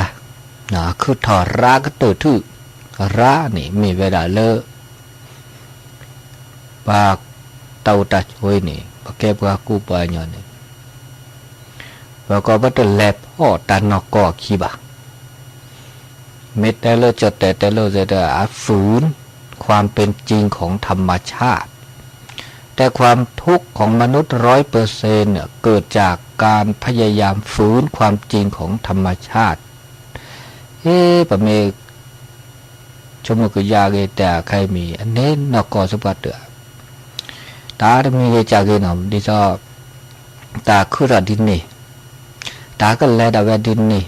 ခုၣ်ထီၣ်ရါကတၢၢ်ထူၣ်, ရါန့ၣ်မ့ၢ်ဝဲဒၣ်လၢ ပှၤတၢ်အိၣ်တၢ်ဆိးအံၤန့ၣ် ပကဲပှၤကိးပှၤကညီန့ၣ် ပကိးပတလဲၤဖီၣ်တၢ်နီၢ်ကီၢ်အခံဘၣ်. မ့ၢ်တဲလၢကၠီၣ်တဲာ်တဲလၢ အ ฝืน ความเป็นจริงของธรรมชาติ แต่ความทุกข์ของมนุษย์ร้อยเปอร์เซ็นต์เนี่ย เกิดจากการพยายามฝืนความจริงของธรรมชาติ เอ๊ะ ပမ့ၢ် ဆိကမိၣ်ကယၤဂ့ၤတၢ်ခဲအံၤမ့ၢ် အန့ၣ်နီၢ်ကီၢ်စ့ၢ်ပှၤတၢၢ်, တၢ်တမံၤဂ့ၤကၢ်ဂ့ၤနီၤ ဒ်သိး တၢ်ခုၣ်ထီၣ်ဒ်န့ၣ်, တၢ်ကလဲၤဒၣ်ဝဲဒ်န့ၣ်,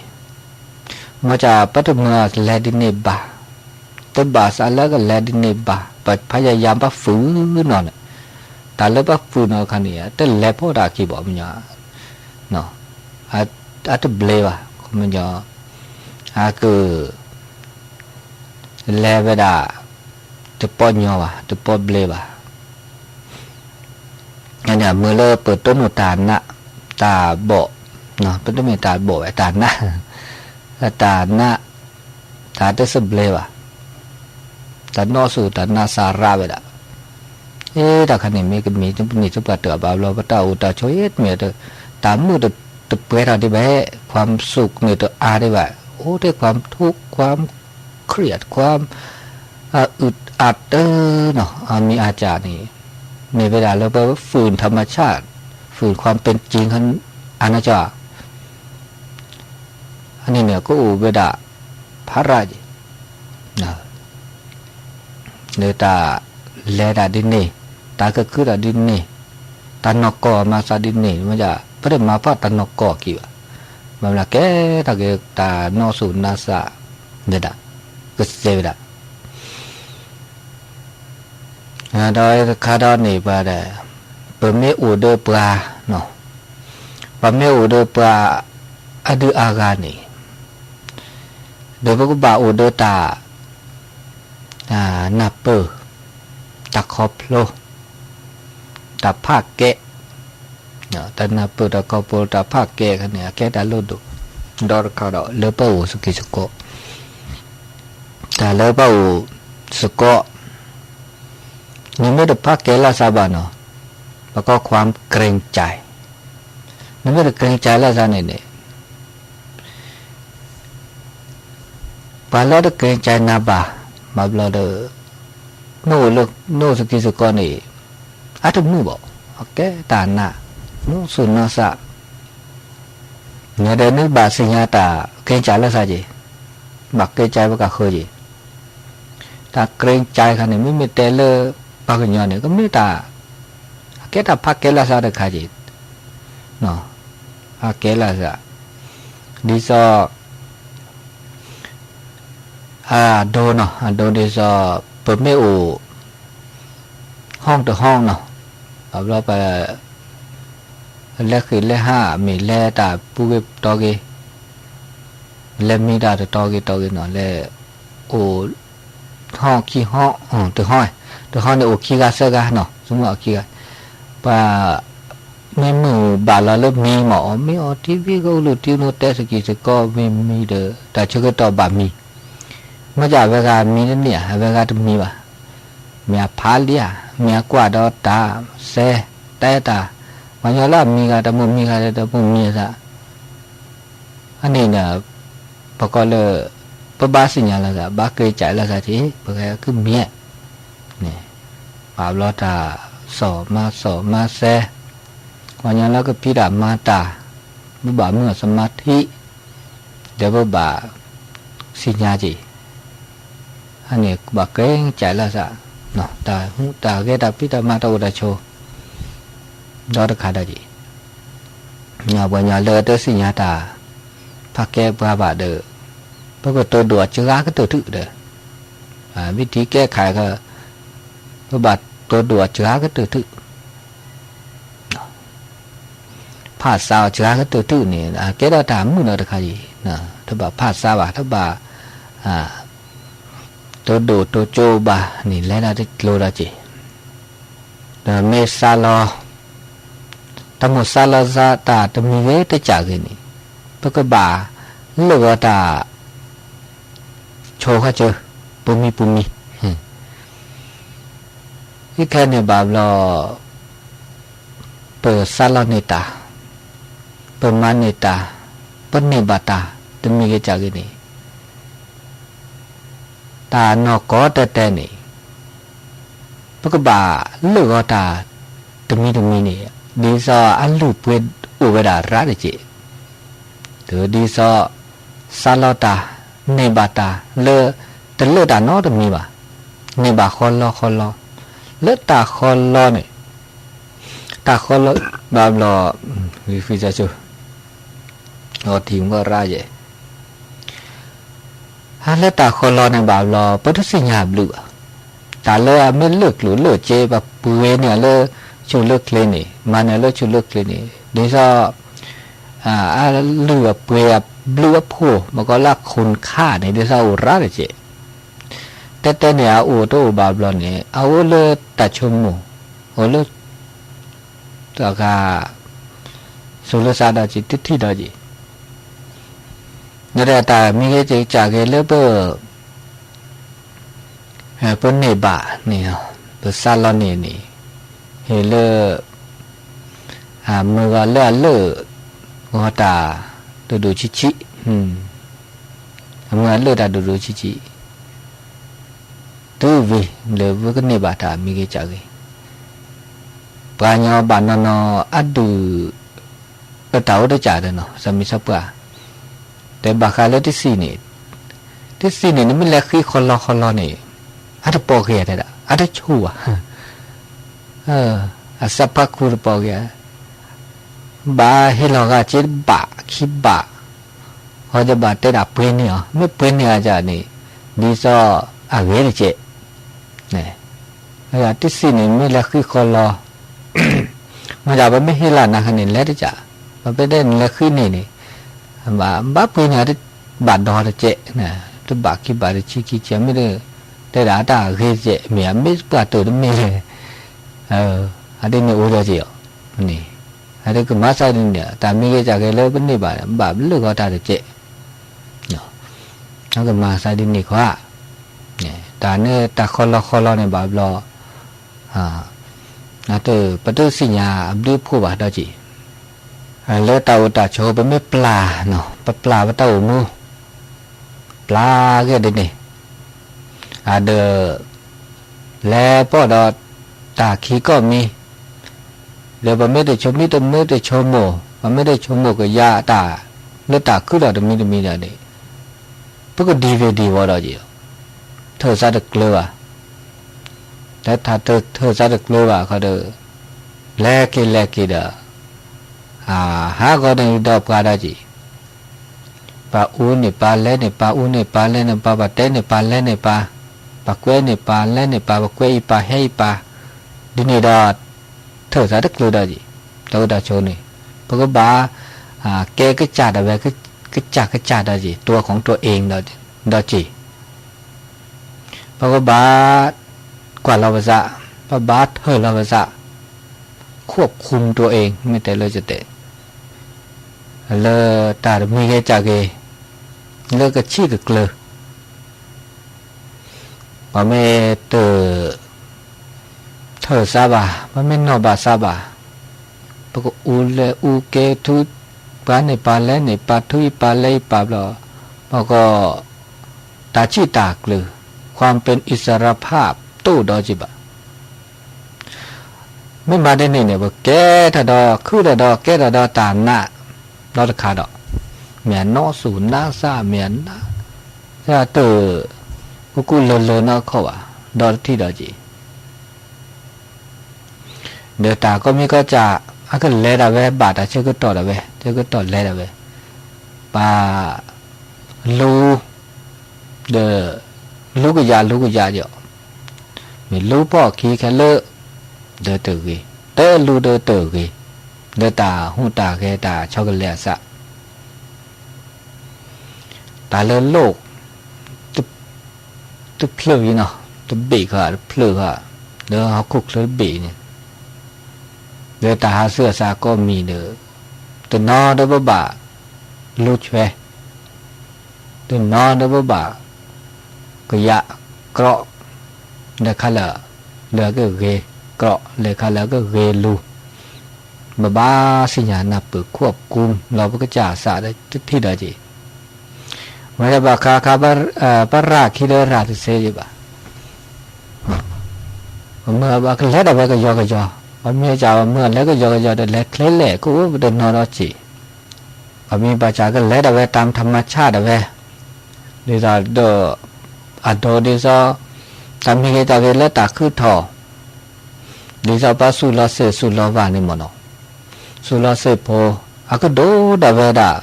မ်ပတမၤလဲၤဒ်န့ၣ်ဘၣ်, တဘၣ်သးလၢကလဲၤဒ်န့ၣ်ဘၣ်, ပဖးယၤယၤပဖုၣ်နီၤန့ၣ်, တၢ်လၢပဖုၣ်နီၤအခါန့ၣ် တလဲၤဖီၣ်တၢ်ခံဘၣ်မညီ အတဘျဲဘၣ်, ခီပညီ အက လဲၤဝဲဒၣ် တပီၢ်ညီဘၣ်, တပီၢ်ဘျဲဘၣ်. မ့ၢ်လၢပတိၢ်နီၣ်တၢ်နး, တၢ်ဘီၣ်, ပတမ့ၢ်တၢ်ဘီၣ်ဝဲ တၢ်နး, တၢ်နး, တၢ်တသဘျဲဘၣ်, တၢ်နီၣ်ဆူၣ်တၢ်နးစၢ်ရၣ်ဝဲဒၣ်. အ့ တၢ်ခါန့ၣ်မ့ၢ်ကမ့ၢ်တမ့ၢ်စ့ၢ်ပှၤတၢၢ်ဘၣ်ဘျီ ပတၢ်အိၣ်တၢ်ဆိးအ့ၣ်တမ့ၢ် တၢ်မုာ်တပှဲၤထီၣ်ဒံးဘၣ်, ความสุขန့ၣ်တအါဒံးဘၣ်, အိၣ်ထဲ ความทุกข์ ความเครียด ความอึดอัด အတၢ်နီၤ အမံၤအါစှၤန့ၣ် မ့ၢ်ဝဲဒၣ်လၢပ ฝืนธรรมชาติ ฝืนความเป็นจริง အါနီၢ်ကီၢ် အန့ၣ်န့ၣ် ကအိၣ်ဝဲဒၣ် ဖးရၣ်က့ၤ လၢတၢ်လဲၤတၢ်ဒ်န့ၣ်, တၢ်ကကုၢ်တၢ်ဒ်န့ၣ်, တၢ်နီၢ်ကီၢ်မၤသးဒ်န့ၣ် မ့ၢ်ဒၣ် ပတမၤဖှီၣ်တၢ်နီၢ်ကီၢ်က့ၤဘၣ်. ဘၣ်မနုၤလဲၣ် ကဲထီၣ်က့ၤတၢ်နီၢ်စူၣ်နီၢ်သး ဝဲဒၣ် ကစဲးဝဲဒၣ် ဒီးတခါဒီးန့ၣ် ပှၤဒီး ပမ့ၢ်အိၣ်ဒီးပှၤ, ပမ့ၢ်အိၣ်ဒီးပှၤအဒုးအါဂၤန့ၣ် ဒီးပကဘၣ်အိၣ်ဒီးတၢ် နၢ်ပၢၢ်, တၢ်ခီဖျိ, တၢ်ဖးကဲ, တၢ်နၢ်ပၢၢ်တၢ်ခီဖျိတၢ်ဖးကဲခါန့ၣ် အကဲတၢ်လိၣ်ဒိၣ်, ဒီးတခါဒီးလၢပအိၣ်စကံးစကီး, တၢ်လၢပအိၣ်စကီး နမ့ၢ်တဖးကဲလၢသးဘၣ်နီၤ, ပကီၢ်ခွါကရ့ကၠဲး, နမ့ၢ်တကရ့ကၠဲးလၢသးန့ၣ်န့ၣ် ပှၤလၢတကရ့ကၠဲးနၤဘၣ်, ဘၣ်ဘျီဒီး နအိၣ်လၢ နအိၣ်စကံးစကီးန့ၣ် အတမုာ်ဘၣ်, အကဲတၢ်နး နီၢ်စူၣ်နီၢ်သး, နဒီးနဘၣ်သ့ၣ်ညါတၢ်ကရ့ကၠဲးလၢသးက့ၤ, ဘၣ်ကရ့ကၠဲးဝဲကဃၢက့ၤ, တၢ်ကရ့ကၠဲးခါန့ၣ် မ့မ့ၢ်တဲလၢပှၤကညီန့ၣ် ကမ့ၢ်တၢ် အကဲတၢ်ဖးကဲလၢသးတခါက့ၤ, ဖးကဲလၢသး, ဒ်သိး အဒိနီၤ အဒိဒ်သိး ပမ့ၢ်အိၣ် ဟီၣ်တဟီၣ်နီၤ, ဘၣ်ဘျီပ လဲၤဃ့ၢ်လဲၤဟး မ့ၢ်လဲၤတၢ်ပူၤဂ့ၤတီၤဂ့ၤ, လဲၤမံတၢ်တတီၤဂ့ၤတီၤဂ့ၤနီၤ, လဲၤအိၣ် ဟီၣ်ခံဟီၣ်, တဟီၣ်, တဟီၣ်န့ၣ်အိၣ်ခံဂၤသၢဂၤနီၤ, ဆိကမိၣ်အိၣ်ခံဂၤ, ပှၤ မ့ၢ်မုၢ်ဘၣ်လီၤလၢမံမး အီၣ်မ့ၤအီထံ ဝံကအိၣ်လိၣ်ထံ အိၣ်တဲသကံၢ်သကီးမံမံဒီး တၢ်ဆၢကတီၢ်ဘၣ်မံ, မ့ၢ်ဒ်အဝဲဂၤမံတန့ၢ်ဧါ, အဝဲဂၤတမံဘၣ်, မ့ၢ်အဖးလံဧါ, မ့ၢ်အကွၢ်ဒီးတၢ် စဲတဲတၢ်, ပှၤကညီလၢအမံဂၤ တၢ်မိၣ်မံဂၤဒီး တၢ်မိၣ်မံအသး အန့ၣ်ဒီး ပကိးလၢ ပဘၣ်သ့ၣ်ညါလီၤသး ဘၣ်ကရ့ကၠဲးလီၤသးက့ၤ ပကဟဲကမံ, န့ၣ် ပာ်ဘျီတၢ် စီၤမၤစီၤမၤစဲ, ပှၤကညီလၢကဖံးတၢ်မၤတၢ် ပဘၣ်မုၢ်အစမၤထံ ဒီးပဘၣ်သ့ၣ်ညါက့ၤ အန့ၣ်ဘၣ်ကရ့ကၠဲးလီၤသး, တၢ်ဟူးတၢ်ဂဲၤတၢ်ဖံးတၢ်မၤတၢ်အိၣ်တၢ်ဆိး ဒီတခါဒီးက့ၤ, ပှၤကညီလၢတသ့ၣ်ညါတၢ် ဖးကဲပှၤဘၣ်ဒီး ပကတိၤဒိၣ်အစှၤကတၢၢ်ထူၣ်ဒီး ဝံထံကဲခါ ပဘၣ်တိၤဒိၣ်အစှၤကတၢၢ်ထူၣ် ဖးစးအီၤစှၤကတၢၢ်ထူၣ်န့ၣ် အကဲထီၣ်တၢ်မုာ်ဒီးတခါအံၤ, တဘၣ်ဖးစးဘၣ် တဘၣ် တိၤဒိၣ်တိၤကၠိဘၣ်န့ၣ် လဲၤဒၣ်တကျိၤဒီးက့ၤ, ဒီးမ့ၢ်စးလီၤ တၢ်မိၣ်စးလီၤသးတၢ်တမံၤဂ့ၤတကးဂ့ၤန့ၣ် ပကဘၣ်လၢာ်ဂီၤတၢ် ဆိခါဆၢ ပူၤမံပူၤမံ အခဲန့ၣ်ဘၣ်ဘျီ ပစးလီၤန့ၢ်တၢ်, ပမၤန့ၢ်တၢ်, ပန့ၢ်ဘၣ်တၢ် တမံၤဂ့ၤတကးဂ့ၤန့ၣ် တၢ်နီၢ်ကီၢ်တဲတဲန့ၣ် ပကဘၣ်လၢာ်ဂီၤတၢ်တမံၤတမံၤန့ၣ် ဒ်သိးအလုၢ်အပှ့ၤအိၣ်ဝဲဒၣ်ရၣ်တက့ၢ်, ဒ်သိး စးလီၤတၢ် န့ၢ်ဘၣ်တၢ်လၢ တလၢာ်တၢ်နီတမံၤဘၣ်, န့ၢ်ဘၣ်ဃီလီဃီလီ, လၢတၢ်ဃီလီန့ၣ် တၢ်ဃီလီဘၣ်ဘျီ ဖံစၢဆိ အီထံမရၣ်ယဲ လၢတၢ်ဃီလီန့ၣ်ဘၣ်ဘျီ ပတသ့ၣ်ညါဘျုးဘၣ်, တၢ်လၢအမ့ၢ်လၢာ်ကျိၣ်လၢာ်စ့ ပှၤပှ့ၤန့ၢ်အီၤလၢ ဆူၣ်လၢချ့န့ၣ် မၤန့ၢ်လၢဆူၣ်လၢချ့န့ၣ် ဒ်သိး အလုၢ်အပှ့ၤအဘျုးအဖှိၣ် မ့ၢ်ကီးလၢအခိၣ်နခါန့ၣ် ဒ်သိးအိၣ်ရၣ်တက့ၢ်, တဲတဲန့ၣ် အအိၣ်တအိၣ်ဘၣ်ဘျီန့ၣ် အအိၣ်လၢတၢ်ဆိကမိၣ် အိၣ်လၢ တၢ်ဂၤ သူၣ်လၢသးဒီးက့ၤ တထံၣ်ဒီးက့ၤ ဒီးတၢ်မံၤဂ့ၤကစၢ်ဂ့ၤလၢပ ပန့ၢ်ဘၣ်န့ၣ် ပစးလီၤန့ၢ်န့ၣ် ဟ့ၣ်လၢ မုၢ်ဂီၤလၢအလၢာ်ဂီၤတၢ်ဒိၣ်ဒိၣ်ဆံးဆံး, အမုၢ်ဂီၤလၢာ်တၢ်ဒိၣ်ဒိၣ်ဆံးဆံး, တုၤဝံၤလၢပကန့ၢ်ဘၣ်တၢ်မံဂ့ၤကၢ်ဂ့ၤ, ပှၤကညီဘၣ်နီၢ်နီၢ်အဒုး အတၢ်အိၣ်တကးဒီးနီၤ စီၤမံၤစီၤပှၢ်, တဲဘၣ်ဃးလၢတဆံးန့ၣ်, တဆံးန့ၣ် နမ့ၢ်လဲၤဃံဃီလီဃီလီန့ၣ် အတပိာ်က့ၤတဲဒၣ် အတဆူၣ်ဘၣ်, အစၢဖးခူတပိာ်က့ၤ, ဘၣ်ဟ့ၣ်လီၤဂာ်စ့တဘးခံဘး, ဃီကဘၣ်တဲဒၣ်ပှ့ၤန့ၢ်အီၤ မ့ၢ်ပှ့ၤန့ၢ်အီၤန့ၣ် ဒ်သိးအဂ့ၤတကဲး တဆံးန့ၣ် မ့ၢ်လဲၤဃံဃီလီၤ, မ့ၢ်ဒၣ်ပမ့ၢ်ဟ့ၣ်လီၤနၤခါန့ၣ် လဲၤတကး, ပမ့ၢ်တဲနလဲၤဃံန့ၢ်န့ၣ် ဘၣ်ပှ့ၤန့ၢ်အီၤ ဘၣ်ဒီတကဲး, တဘးခံဘးတဆံခံဆံ မ့ၢ်တဲဒၣ်အတၢ်ဂ့ၤတကဲး မ့ၢ်အမ့ၢ်ပှၤတၢၢ်တမ့ၢ်လဲၣ်, အဒ်န့ၣ်အိၣ်ဒီးက့ၤအီၤန့ၣ်, အဒ်ကမၤစၢ်ဒ်န့ၣ် တၢ်မံဂ့ၤကၢ်ဂ့ၤလၢပန့ၢ်ဘၣ် ဘၣ်ပလၢၢ်ဂီၤတၢ်တကဲး ကမၤစၢ်ဒ်န့ၣ်ခီ, တၢ်န့ၣ်တၢ်ဃီလီဃီလီန့ၣ်ဘၣ်ဘျီ, ပတသ့ၣ်ညါအဘျုးအဖှိၣ်ဘၣ်ဒီးက့ၤ, လၢတၢ်အိၣ်တၢ်ဆိးပမ့ၢ်ပျၢ်, ပပျၢ်ပတၢ်အိၣ်မူ, ပျၢ်ဂ့ၤဒ်န့ၣ်, အဒီး လဲၤပီၢ်ဒီးတၢ်ခံကီၢ်မံၤ, ဒီးပမ့ၢ်တဆိကမိၣ်တမ့ၢ်တဆိကမိၣ် ပမ့ၢ်တဆိကမိၣ်ကယၤတၢ် လၢတၢ်ခုၣ်လီၤတမံၤတမံၤဒီးန့ၣ်, ပကဒံဝ့ၤဒံဝီၤဒီးက့ၤ, ထၢၣ်စးတကျၢၤဘၣ်, တထးထၢၣ်စးတကျၢၤဘၣ်ခီဒီး, လဲၤက့ၤလဲၤက့ၤဒီး, ဟးဂီၤန့ၣ်ဒီးပှၤဒီးက့ၤ ပှၤအူန့ၢ်ပၢ်လဲန့ၢ်ပၢ် အူန့ၢ်ပၢ်လဲန့ၢ်ပၢ် ပှၤတဲန့ၢ်ပၢ်လဲန့ၢ်ပၢ်, ပှၤကွဲန့ၢ်ပၢ်လဲန့ၢ်ပၢ် ပှၤကွဲအံၤပၢ်ဟဲအံၤပၢ်, ဒ်န့ၣ်ဒီး, ထၢၣ်သးတကျၢၤဒီးက့ၤ, တၢ်အိၣ်တၢ်ဆိးန့ၣ်, ပကဘၣ်, ကဲကစၢ်ဒၣ်ဝဲ, ကစၢ်ကစၢ်ဒီးက့ၤ ตัวของตัวเอง ဒီးက့ၤ ပကဘၣ်ကွၢ်လီၤပသး, ပဘၣ်ထၢၣ်လီၤပသး, ควบคุมตัวเอง မ့ၢ်တဲလၢယတဲ, လၢတၢ်တမံၤဂ့ၤကၢ်ဂ့ၤ, လၢကဆံၣ်ကကျၢၤ, ပမ့ၢ်တ ထၢၣ်သးဘၣ်, ပမ့ၢ်နီၢ်ဘၣ်သးဘၣ်, ပကအူလဲၤအူကဲထူ, ပှၤန့ၢ်ပၢ်လဲန့ၢ်ပၢ် ထူအံၤပၢ်လဲအံၤပၢ်ဘျီ, ပက တၢ်ဆံၣ်တၢ်ကျၢၤ, ความเป็นอิสรภาพ တအိၣ်ဒီးက့ၤဘၣ်. မ့ၢ်မၤဒ်န့ၣ်န့ၣ် ပကဲထီၣ်ဒီး ခုထီၣ်ဒီး ကဲထီၣ်ဒီးတၢ်နး ဒီတခါဒီး, မ့ၢ်အနီၢ်သူၣ်နါသး မ့ၢ်အနး, တၢ်တ ကူကူလၢလၢနီၢ်ခီၣ်ဘၣ်, ဒီးတထံၣ်ဒီးက့ၤ ဒီးတၢ်ကိးမံၤကိးကၢ် အကလဲၤဒၣ်ဝဲ ဘၣ်တၢ်ဆၢကတီၢ်ဒၣ်ဝဲ ဆၢကတီၢ်လဲၤဒၣ်ဝဲ, ပာ် လူၤ ဒီး လူၤကယၤလူၤကယၤဒီး, မ့ၢ်လူၤဖီၣ်ခံခဲလၢာ် ဒီးတဂ့ၤ, တလူၤဒီးတဂ့ၤ, ဒီးတၢ်ဟူးတၢ်ဂဲၤတၢ်ဆီတလဲအသး တၢ်လၢလိၣ် တဖျၢၣ်အံၤနီၤ တဘ့ၣ်ဃီ တဖျၢၣ်ဃီ လၢဟီၣ်ခိၣ်ချၢတဘ့ၣ်အံၤန့ၣ်, လၢတၢ်ဟးဆူအသးကိးမံၤဒီး, တနီၤဒီးပဘၣ်လူၤဆွဲ, တနီၤဒီးပဘၣ်ကယၤကြီ, လဲၤခါလၢာ် လၢကဂ့ၤကြီ, လဲၤခါလၢာ်ကဂ့ၤလူၤ ပဘၣ်သ့ၣ်ညါနၢ်ပၢၢ် ควบคุม လီၤပကစၢ်အသးတထံၣ်ဒီးက့ၤ, မ့ၢ်ဘၣ်ဃးခါ ပရၤခံဒီးရၤတသ့ယဘၣ်, ပမ့ၢ်ဘၣ်ကလဲၤဒၣ်ဝဲကယီကယီ, ပမ့ၢ်ကမ့ၢ်လဲၤကယီကယီဒီး လဲၤချ့လဲၣ် ကအိၣ်ပတနီၤဒီးစ့ၢ်, ပမ့ၢ်ဘၣ်ဆၣ်ကလဲၤဒၣ်ဝဲ ตามธรรมชาติ ဒၣ်ဝဲ, ဒ်သိးဒီး အဒိဒ်သိး တၢ်မံၤဂ့ၤတၢ်ဂ့ၤလၢတၢ်ခုၣ်ထီၣ် ဒ်သိးပှၤသူၣ်လီၤသ့ၣ်သူၣ်လီၤဘၣ်န့ၣ်မ့ၢ်နီၤ, သူၣ်လီၤသ့ၣ်ဖိ အကဒိၣ်ဒၣ်ဝဲဒၣ်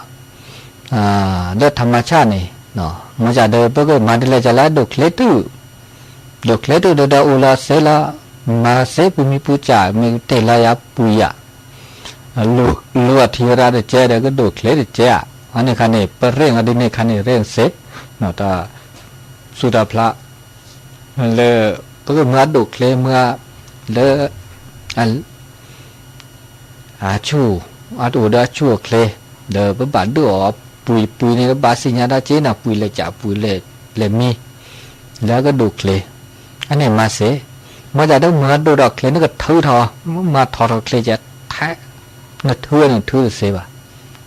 လၢ ธรรมชาติ န့ၣ်, မ့ၢ်ဒ်ဒီး ပကမၤဒ်လဲၣ်ဒ်လဲၣ် ဒိၣ်ချ့တုာ်, ဒိၣ်ချ့တုာ်ဒီး ဒီးအိၣ်လီၤသ့လီၤ, မၤသ့ပူၤမံပူၤစၢ် မ့ၢ်တ့ၢ်လီၤယၤပူၤယၤ, လူၤအထံရၢတကဲဒီး ကဒိၣ်ချ့တကဲဧါ, အန့ၣ်ခါန့ၣ် ပရ့ၣ်အီၤဒ်န့ၣ်ခါန့ၣ် ရ့ၣ်သ့, တၢ်သူၣ်တၢ်ဖျး လၢ ပကမၤဒိၣ်ချ့မၤ လၢ အဆူၣ်, အတအိၣ်ဒီးအဆူၣ်အချ့, ဒီးပဘၣ်ဒုးအီၤပှံၤပှံၤန့ၣ် ပဘၣ်သ့ၣ်ညါဒီးက့ၤနၤပှံၤလဲၤကၢ်ပှံၤလဲၤမံ, လၢအကဒိၣ်ချ့, အန့ၣ်မၤသ့, မ့ၢ်ဒ်ဒီးမၤဒိၣ်ဒီးချ့ နကထုးထီၣ်, မၤထီၣ်ထီၣ်ချ့ကဲထဲ, နထုးနထုးတသ့ဘၣ်,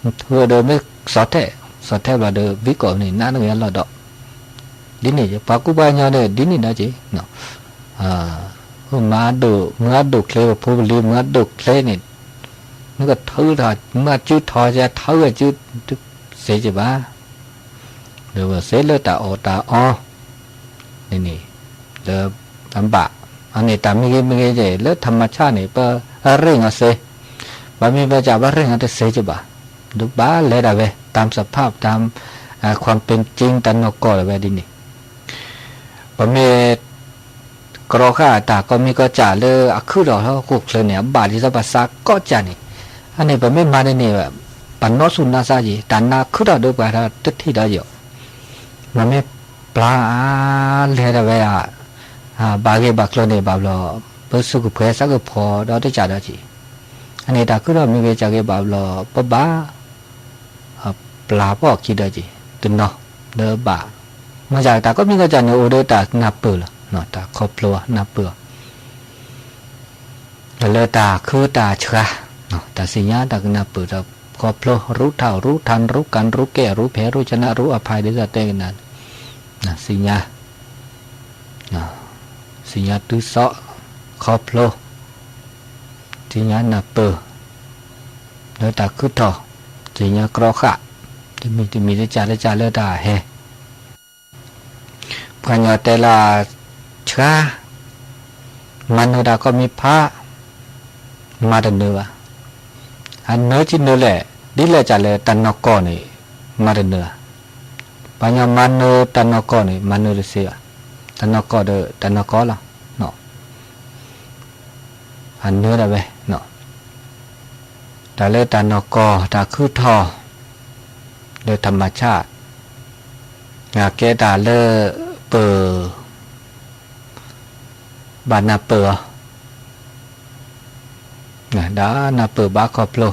နထုးဒီးမ့ၢ်စီၤထဲ, စီၤထဲဘျီဒီး ဝံကိးန့ၣ် နးနကလီၤဒီး ဒ်န့ၣ် ပှၤကူပှၤကညီန့ၣ် ဒ်န့ၣ်ဒီးက့ၤ, မ့ၢ်အဒိၣ်ချ့ ပဖိပလံၤ မ့ၢ်အဒိၣ်ချ့န့ၣ်, မ့ၢ်ကထုထီၣ် မ့ၢ်အစုထီၣ် ကထုအစု စ့က့ၤဘၣ်, ဒီးစ့လၢတၢ်အီၣ်တၢ်အီ န့ၣ်န့ၣ် လၢအဘၣ်, အန့ၣ်တၢ်မ့ၢ်ဂ့ၤမ့ၢ်ဂ့ၤက့ၤ လၢထးမဆၣ်န့ၣ် ပရ့ၣ်အီၤစ့, ပမ့ၢ်ပကးပရ့ၣ်အီၤတစ့က့ၤဘၣ်, ဒီးဘၣ်လဲၤဒၣ်ဝဲ တၢ်စဖး တၢ် ခွၣ်ပ့ၣ်က့ တၢ်နီၢ်ကီၢ်ဒၣ်ဝဲဒ်န့ၣ်, ပမ့ၢ် ကြီဃာ်တၢ်ကိးမံၤကိးကၢ်လၢအခုၣ်ထီၣ်ဟီၣ်ခိၣ်ချၢန့ၣ် အဘၣ်ဒ်သိးပှၤစးကိးကၢ်န့ၣ်, အန့ၣ်ပမ့ၢ်မၤန့ၣ်န့ၣ် ပနီၢ်ဆူၣ်နီၢ်ဆါက့ၤ တၢ်နါခုၣ်ထီၣ်ဒီးပှၤတထံၣ်ဒီးယိာ်, ပမ့ၢ်ပျၢ်လဲၤဒၣ်ဝဲဒၣ် ဘၣ်ဂ့ၢ်ဘၣ်ကျိၤန့ၣ် ဘၣ်ဘျီ ပစူးကဖှဲစးကဖီဒီးတကးဒီးက့ၤ, အန့ၣ်တၢ်ခုၣ်ထီၣ်မ့ၢ်ဂ့ၤကးဂ့ၤဘၣ်ဘျီ ပဘၣ် ပျၢ်ဖီၣ်ခံဒီးက့ၤ တနီၤ ဒီးဘၣ်, မ့ၢ်ယၤတၢ်ကိးမံၤကိးကၢ်န့ၣ် အိၣ်ဒီးတၢ်နၢ်ပၢၢ်လီၤ, တၢ်ခီဖျိနၢ်ပၢၢ်အီၤ ဒီးလၢတၢ်ခုတၢ်ဆှါ, တၢ်သ့ၣ်ညါတၢ်ကနၢ်ပၢၢ် တၢ်ခီဖျိ ရူထၢၣ် ရူထၢၣ် ရူကၢ် ရူကဲၣ် ရူဖဲး ရူဆနၣ် ရူအဖၢၣ် ဒ်သိးတဲကနၣ်, သ့ၣ်ညါ, သ့ၣ်ညါတုၤသီၣ် ခီဖျိ, သ့ၣ်ညါနၢ်ပၢၢ် လၢတၢ်ခုထီၣ်, သ့ၣ်ညါကြီဃာ်, တမံၤတမံၤတကၢ်တကၢ်လၢတၢ်ဟဲ ပှၤကညီတဲလၢ ဆှါ, မၤနၢၤတၢ်ကိးမံၤဖး, မၤတနၢၤဘၣ်, အနၢၤကံနၢၤလဲၣ်, ဒ်လဲၣ်ကလဲၣ်တၢ်နီၢ်ကီၢ်န့ၣ် မၤတနၢၤဘၣ်, ပှၤကညီမၤနၢၤတၢ်နီၢ်ကီၢ်န့ၣ် မၤနၢၤတသ့ဘၣ်, တၢ်နီၢ်ကီၢ်ဒီးတၢ်နီၢ်ကီၢ်လီၤ. အနၢၤဒၣ်ဝဲ, တၢ်လၢတၢ်နီၢ်ကီၢ် တၢ်ခုထီၣ် လၢထးမဆၣ်, ကဲတၢ်လၢ ပ ဘၣ်နၢ်ပၢၢ်အီၤ, ဒီးနၢ်ပၢၢ်ဘၣ်ခီဖျိ,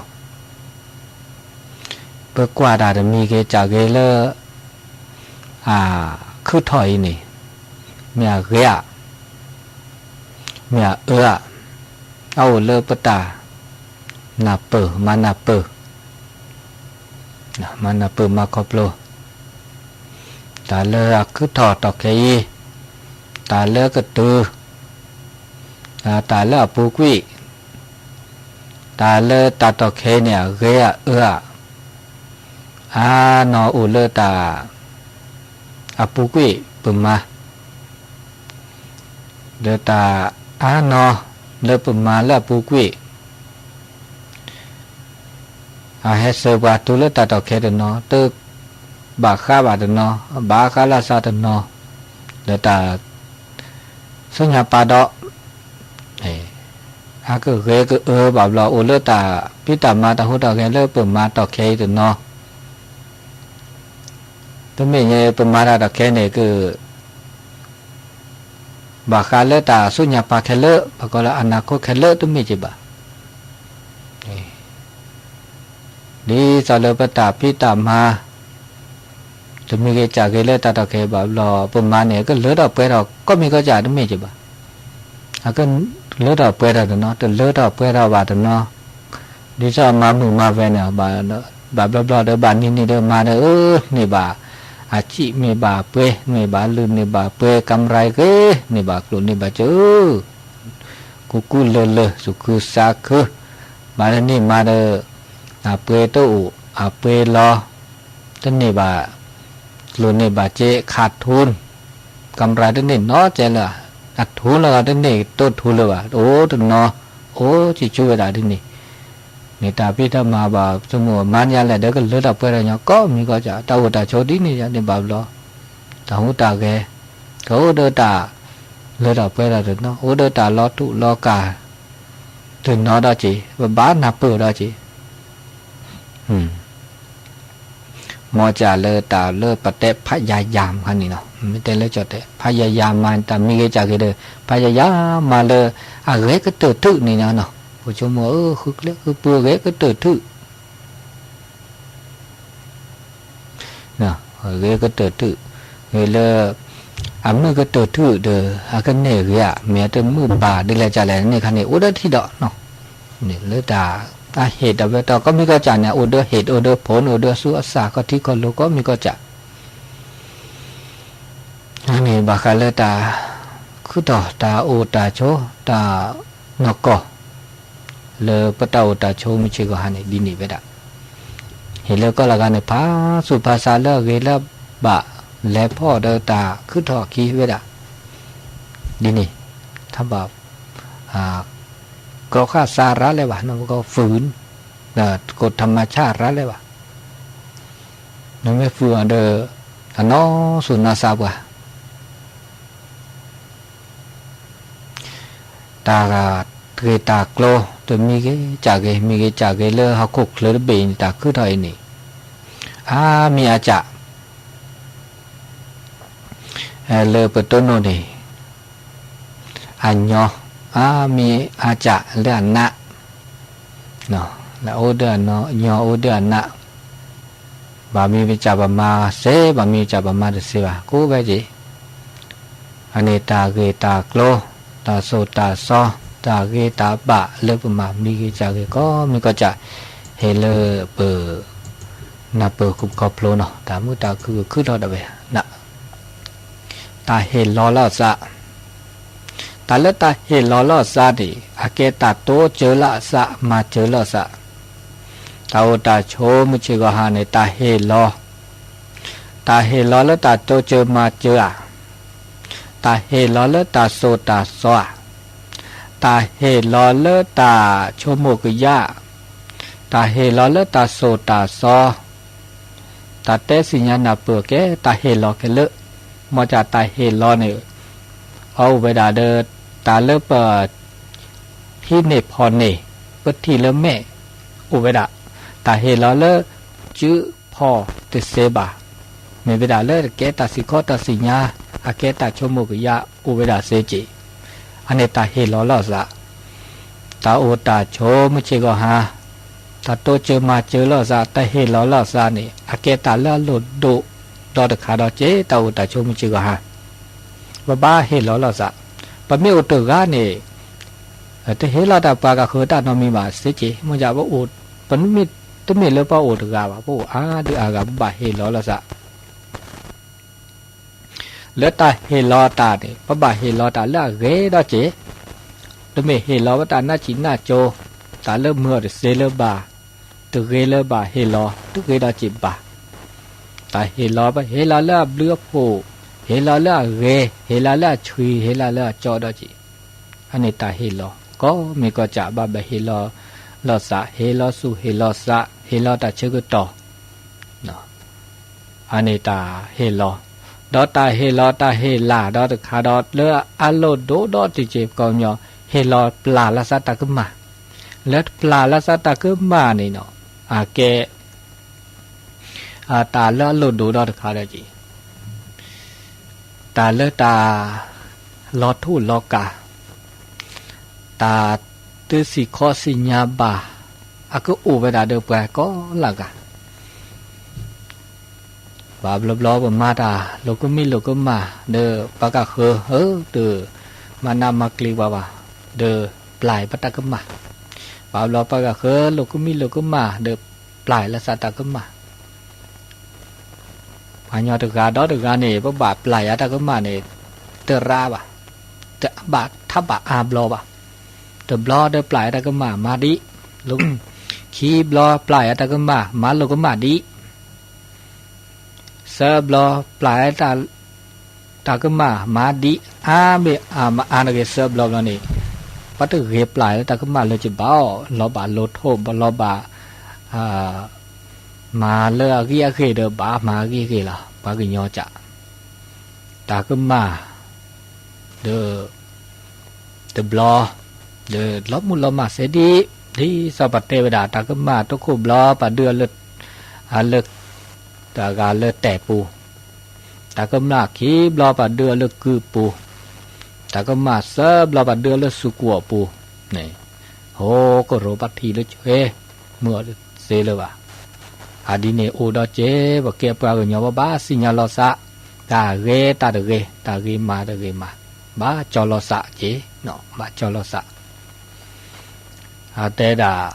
ပကွၢ်တၢ်တမံၤဂ့ၤကၢ်ဂ့ၤလၢ အ ခုထီၣ်အံၤန့ၣ်, မ့ၢ်အဂ့ၤဧါ, မ့ၢ်အအၢဧါ, အအိၣ်လၢပတၢ် နၢ်ပၢၢ် မၤနၢ်ပၢၢ်, မၤနၢ်ပၢၢ်မၤခီဖျိ, တၢ်လၢအခုထီၣ်တီၢ်ခဲအံၤ, တၢ်လၢကတုၤ, တၢ်လၢအပူၤကွံာ်, တၢ်လၢတၢ်တီၢ်ခဲအံၤန့ၣ် အဂ့ၤဧါအၢဧါ, အါနီၢ်အိၣ်လၢတၢ် အပူၤကွံာ်ပမၤ ဒီးတၢ်အါနီၢ်လၢပမၤလၢအပူၤကွံာ်, အဟဲစၢၤပှၤတုၤလၢတၢ်တီၢ်ခဲတနီၤ, တဘၣ်ဃးဘၣ်တနီၤ, ဘၣ်ဃးလၢ်ဆါတနီၤ, ဒီးတၢ် ဆူညါပၢ်ဒီး အကဂ့ၤကအၢဘၣ်ဘျီ အိၣ်လၢတၢ်ဖံးတၢ်မၤတၢ်ဟူးတၢ်ဂဲၤလၢပမၤတီၢ်ခဲအံၤတနီၤ, တမ့ၢ်ညါပမၤတၢ်တီၢ်ခဲန့ၣ်က ဘၣ်ဃးလၢတၢ်ဆူညါပၢ်ခဲလၢာ်, ပှၤကိးလၢအနၢ်ခိခဲလၢာ်တမ့ၢ်က့ၤဘၣ်. ဒ်သိးလၢပတၢ်ဖံးတၢ်မၤ တမံၤဂ့ၤကၢ်ဂ့ၤလၢတၢ်တီၢ်ခဲဘၣ်ဘျီ ပမၤန့ၣ် ကလၢထီၣ်ပှဲၤထီၣ်ကိးမံၤကိးကၢ်တမ့ၢ်က့ၤဘၣ်. အကလၢထီၣ်ပှဲၤထီၣ်တနီၤ တလၢထီၣ်ပှဲၤထီၣ်ဘၣ်တနီၤ, ဒ်သိးမၤမုာ်မၤဝဲန့ၣ် ဘၣ်ဘျီဘျီဒီးဘၣ်နံၤနံၤဒီးမၤဒီး န့ၢ်ဘၣ်အစံၣ်န့ၢ်ဘၣ်ပှ့ၤ န့ၢ်ဘၣ်လုၢ်န့ၢ်ဘၣ်ပှ့ၤ ကံရံဂ့ၤ န့ၢ်ဘၣ်ကျိၣ်န့ၢ်ဘၣ်စ့ ကူကူလၢလၢ သူၣ်ခုသးခု, ဘၣ်တနံၣ်မၤဒီး အပှ့ၤတအိၣ် အပှ့ၤလီၤ တန့ၢ်ဘၣ် ကျိၣ်န့ၢ်ဘၣ်စ့ ခးထူၣ် ကံရံတန့ၢ်နီတစဲးလၢၤ, အထူၣ်လီၤတန့ၢ်တိထူၣ်လၢၤဘၣ် အိၣ်တနီၤ အိၣ်စံးဆူဝဲဒၣ်ဒ်န့ၣ်, မ့ၢ်တၢ်ဖံးတၢ်မၤဘၣ်ဆိကမိၣ်မၤန့ၢ်လဲၣ်ဒီးကလၢထီၣ်ပှဲၤထီၣ်ညီကိးမံၤကိးကၢ် တၢ်အိၣ်တၢ်ဆိးဒ်န့ၣ်ယါန့ၣ်ဘၣ်ဘျီ, တၢ်ဟူးတၢ်ဂဲၤ ကအိၣ်ဒီးတၢ်လၢထီၣ်ပှဲၤထီၣ်တနီၤ အိၣ်ဒီးတၢ်လီၤထူးလီၤကၢ် တနီၤဒီးက့ၤ ပဘၣ်နၢ်ပၢၢ်ဒီးက့ၤ မ်ကၢ်လၢတၢ်လၢပတဲဖးယၤယၤမးခါန့ၣ်လီၤ. မ့ၢ်တဲလၢကၠီၣ်တဲာ် ဖးယၤယၤမး တၢ်မံၤဂ့ၤကၢ်ဂ့ၤဒီး ဖးယၤယၤမးလၢအဂဲၤကတၢၢ်ထုးန့ၣ်လီၤ. ပဆိကမိၣ် ဃုကျဲဃုပူၤဂဲၤကတၢၢ်ထုး ဂဲၤကတၢၢ်ထုး ဂဲၤလၢ အမုာ်ကတၢၢ်ထုးဒီး အကန့ၢ်ဂ့ၤဧါ မ့ၢ်အတမုာ်ဘၣ်ဒ်လဲၣ်ကလဲၣ်န့ၣ်ခါန့ၣ် အိၣ်ဒီးထံၣ်ဒီး လၢတၢ်အဟ့ၣ်ဒီးဝဲတီၤကိးမံၤကိးကၢ်န့ၣ် အိၣ်ဒီးဟ့ၣ် အိၣ်ဒီးဖိ အိၣ်ဒီးဆူအစၢ်ခီၣ်ထံးခီၣ်လိၤကိးမံၤကိးကၢ် ဘၣ်ဃးလၢတၢ်ခုၣ်ထီၣ်တၢ်အိၣ်တၢ်ဆိး တၢ်နီၢ်ကီၢ် လၢပတၢ်အိၣ်တၢ်ဆိးမုၢ်ဆ့ၣ်ဂီၤဟါန့ၣ် ဒ်န့ၣ်ဝဲဒၣ်, ဟ့ၣ်လၢကီၢ်လၢဂၤန့ၣ် ဖးဆူၣ်ဖးဆါလၢအဂ့ၤလၢအဘၣ် လဲၤဖီၣ်ဒီးတၢ်ခုၣ်ထီၣ်အခံဝဲဒၣ် ဒ်န့ၣ်, ထဘၣ် ကီၢ်ဃၣ်စၢ်ရၤလဲၣ်ဘၣ်, နကီၢ် ฝืน, ကိၣ်ထမၤဆၣ်ရၤလဲၣ်ဘၣ်, နမ့ၢ် ฝืน အီၤဒီး အနီၢ်ဆူၣ်နီၢ်ဆါပှၤ တၢ်ဂ့ၢ်တၢ်ကျိၤ တမံၤဂ့ၤကၢ်ဂ့ၤ မံၤဂ့ၤကၢ်ဂ့ၤ လၢဟီၣ်ခိၣ်ချၢတဘ့ၣ်အံၤန့ၣ် တၢ်ခုၣ်ထီၣ်အံၤန့ၣ် အါမံၤအါစၢ် လၢပတိၢ်နီၣ်န့ၣ် အညီ အါမံၤအါစၢ်လၢအနး အိၣ်ဒၣ်အညီ အိၣ်ဒၣ်အနး, ဘၣ်မံၤမ့ၢ်စၢ်ပမၤစ့ ဘၣ်မံၤမ့ၢ်စၢ်ပမၤတစ့ဘၣ် ကိးဝဲက့ၤ, အန့ၣ်တၢ်ဂ့ၢ်တၢ်ကျိၤ တၢ်စိၢ်တၢ်စီ တၢ်ဂ့ၤတၢ်ဘၣ်လၢပမၤမံၤဂ့ၤကၢ်ဂ့ၤ ကိးမံၤကိးစၢ် ဟ့ၣ်လၢပ နၢ်ပၢၢ်ဃုာ်ပခီဖျိနီၤ တၢ်မုာ်တၢ်ခုၣ်ခုၣ်ထီၣ်ဒၣ်ဝဲ တၢ်ဟ့ၣ်လီၤလီၤစး, တၢ်လၢတၢ်ဟ့ၣ်လီၤလီၤစးန့ၣ် အကဲတၢ်တိစၢၤလီၤစး မၤစၢၤလီၤစး, တၢ်အိၣ်တၢ်ဆိးမုၢ်ဆ့ၣ်ဂီၤဟါန့ၣ် တၢ်ဟ့ၣ်လီၤ, တၢ်ဟ့ၣ်လီၤလၢတၢ်တိစၢၤမၤစၢၤဧါ, တၢ်ဟ့ၣ်လီၤလၢတၢ်စိၢ်တၢ်စီဧါ, တၢ်ဟ့ၣ်လီၤလၢတၢ်ဆိကမိၣ်ကယၢ်, တၢ်ဟ့ၣ်လီၤလၢတၢ်စိၢ်တၢ်စီ, တၢ်တဲသ့ၣ်ညါနၢ်ပၢၢ်ကဲ တၢ်ဟ့ၣ်လီၤခဲလၢာ်, မ်တၢ်ဟ့ၣ်လီၤန့ၣ် အအိၣ်ဝဲဒၣ်ဒီး တၢ်လၢပ ဟံးန့ၢ်ဖီၣ်န့ၢ် ပထံၣ်လၢမဲာ် အိၣ်ဝဲဒၣ်, တၢ်ဟ့ၣ်လီၤလၢ စုဖီၣ်တစ့ဘၣ်, မ့ၢ်ဝဲဒၣ်လၢတကဲတၢ်စံၣ်ခီတၢ်စံၣ်ညါ အကဲတၢ်ဆိကမိၣ်ကယၢ်အိၣ်ဝဲဒၣ်စ့က့ၢ်, အန့ၣ်တၢ်ဟ့ၣ်လီၤလီၤစး, တၢ်အိၣ်တၢ်ဆိးမုၢ်ဆ့ၣ်ဂီၤဟါ, တၢ်တိစၢၤမၤစၢၤလီၤစး တၢ်ဟ့ၣ်လီၤလီၤစးန့ၣ် အကဲတၢ်လၢအလိၣ်ဒိၣ်ဒီတခါဒီးက့ၢ် တၢ်အိၣ်တၢ်ဆိးမုၢ်ဆ့ၣ်ဂီၤဟါ ပဘၣ်ဟ့ၣ်လီၤလီၤစး, ပမ့ၢ်အိၣ်တဂၤန့ၣ် တဟ့ၣ်လီၤတၢ်ပှၤကဃၢၤတၢ်နီတမံၤဘၣ်စ့က့ၢ်, မ့ၢ်ပအိၣ်, တမ့ၢ်လၢပအိၣ်တဂၤဘၣ်, ပအိၣ်အါဒုးအါဂၤ ပဘၣ်ဟ့ၣ်လီၤလီၤစး, လၢတၢ်ဟ့ၣ်လီၤတၢ်န့ၣ် ပဘၣ်ဟ့ၣ်လီၤတၢ်လၢအဂ့ၤဒီးက့ၢ်, တမ့ၢ်ဟ့ၣ်လီၤဝဲတၢ်နးဆံးနးကၠိ, တၢ်လၢမုာ်အီၤတစ့လၢၤဘၣ်, တဂ့ၤလၢၤဘၣ်ဟ့ၣ်လီၤ တဂ့ၤဒီးက့ၢ်ဘၣ်, တၢ်ဟ့ၣ်လီၤ ပဟ့ၣ်လီၤလၢအဘျုးအဖှိၣ်, ဟ့ၣ်လီၤလၢအဂ့ၤ, ဟ့ၣ်လီၤလၢအဆှံ, ဟ့ၣ်လီၤလၢအကၠီဒီးက့ၢ်, အန့ၣ်တၢ်ဟ့ၣ်လီၤ, ကိးမံၤကိးစၢ်ဘၣ်ဘၣ်ဟ့ၣ်လီၤလီၤစး, ဟ့ၣ်လီၤဆူၣ်ဟ့ၣ်လီၤစး, ဟ့ၣ်လီၤတၢ်ဆၢကတီၢ် အန့ၣ်တၢ်ဟ့ၣ်လီၤ, ဒီးတၢ်ဟ့ၣ်လီၤတၢ်ဟ့ၣ်လၤဒီးတခါဒီး လၢအလိၣ်ဒိၣ်ဒီးတက့ၢ် ပကီၢ်ညီ ဟ့ၣ်လီၤပျၢ်လီၤစးတၢ်ကမၣ်, လၢပျၢ်လီၤစးတၢ်ကမၣ်န့ၣ်နီၤ အကဲ တၢ်လၢအလိၣ်ဒိၣ်ဒီးတခါဒီးက့ၢ်, တၢ်လၢတၢ်လီၤထူၣ်လီၤကၢ်, တၢ်တစံၣ်ခီစံၣ်ညါဘၣ်, အကအိၣ်ဝဲဒၣ်ဒီးပှၤကိးလၢ်ဂၤ ဘၣ်ဘျီဘျီပမၤတၢ် လိာ်ကမံၣ်လိာ်ကမၣ် ဒီးပှၤကဃၢၤ ဧၢ တမၤနးမၤကျံၤပှၤဘၣ်, ဒီးပျၢ်ပတၢ်ကမၣ်, ဘၣ်ဘျီပှၤကဃၢၤ လိာ်ကမံၣ်လိာ်ကမၣ် ဒီးပျၢ်လီၤစးတၢ်ကမၣ် ပှၤကညီတဂၤဒီးတဂၤန့ၣ် ပဘၣ်ပျၢ်ယၤတၢ်ကမၣ်န့ၣ် တရါဘၣ်, တဘၣ်ထးဘၣ်အါဘျီဘၣ်, တဘျီဒီးပျၢ်ယၤတၢ်ကမၣ်မၤဒံး, ခံဘျီပျၢ်ယၤတၢ်ကမၣ် မၤလိာ်ကမၣ်ဒံး, သၢဘျီပျၢ်ယၤ တၢ်ကမၣ်မၤဒံး အါမ့ၢ်အါမ့ၢ်အါတဂ့ၤ သၢဘျီဘျီန့ၣ် ပှၤတဂ့ၤပျၢ်လၢတၢ်ကမၣ်လၢကဘၣ်အီၤ လီၤဘၣ်လိာ်ထိၣ် လီၤဘၣ် မၤလၢအဂ့ၢ်အဂ့ၢ်ဒီး ဘၣ်မၤအဂ့ၢ်အဂ့ၢ်လီၤ ပှၤကညီကး တၢ်ကမၣ် ဒီး တဘျီ ဒီးလီၤမုၢ်လီၤမၢ်စဲဒ် ဒ်စီၤပၤတဲဝဲဒၣ် တၢ်ကမၣ်တခိၣ်ဘျီ ပာ်ဒုးအီၤလၢ အလၢ တဂၤလၢတဲာ်ပူၤ, တၢ်ကမၣ်ခံဘျီ ပာ်ဒုးအီၤလၢကုၢ်ပူၤ, တၢ်ကမၣ်သၢဘျီ ပာ်ဒုးအီၤလၢစူးကွီၢ်ပူၤန့ၣ်, ဟိကရိၤဘၣ်ထံးလၢဆွဲ မုာ်အီၤတစ့လၢၤဘၣ်. အဒ်န့ၣ်အိၣ်ဒီးက့ ပကဲပှၤကညီ ပဘၣ်သ့ၣ်ညါလီၤသး, တၢ်ဂ့ၤတၢ်တဂ့ၤ, တၢ်ဂ့ၤမးတဂ့ၤမး, ဘၣ်ကၠီလီၤသးက့, ဘၣ်ကၠီလီၤသး အတဲဒၣ်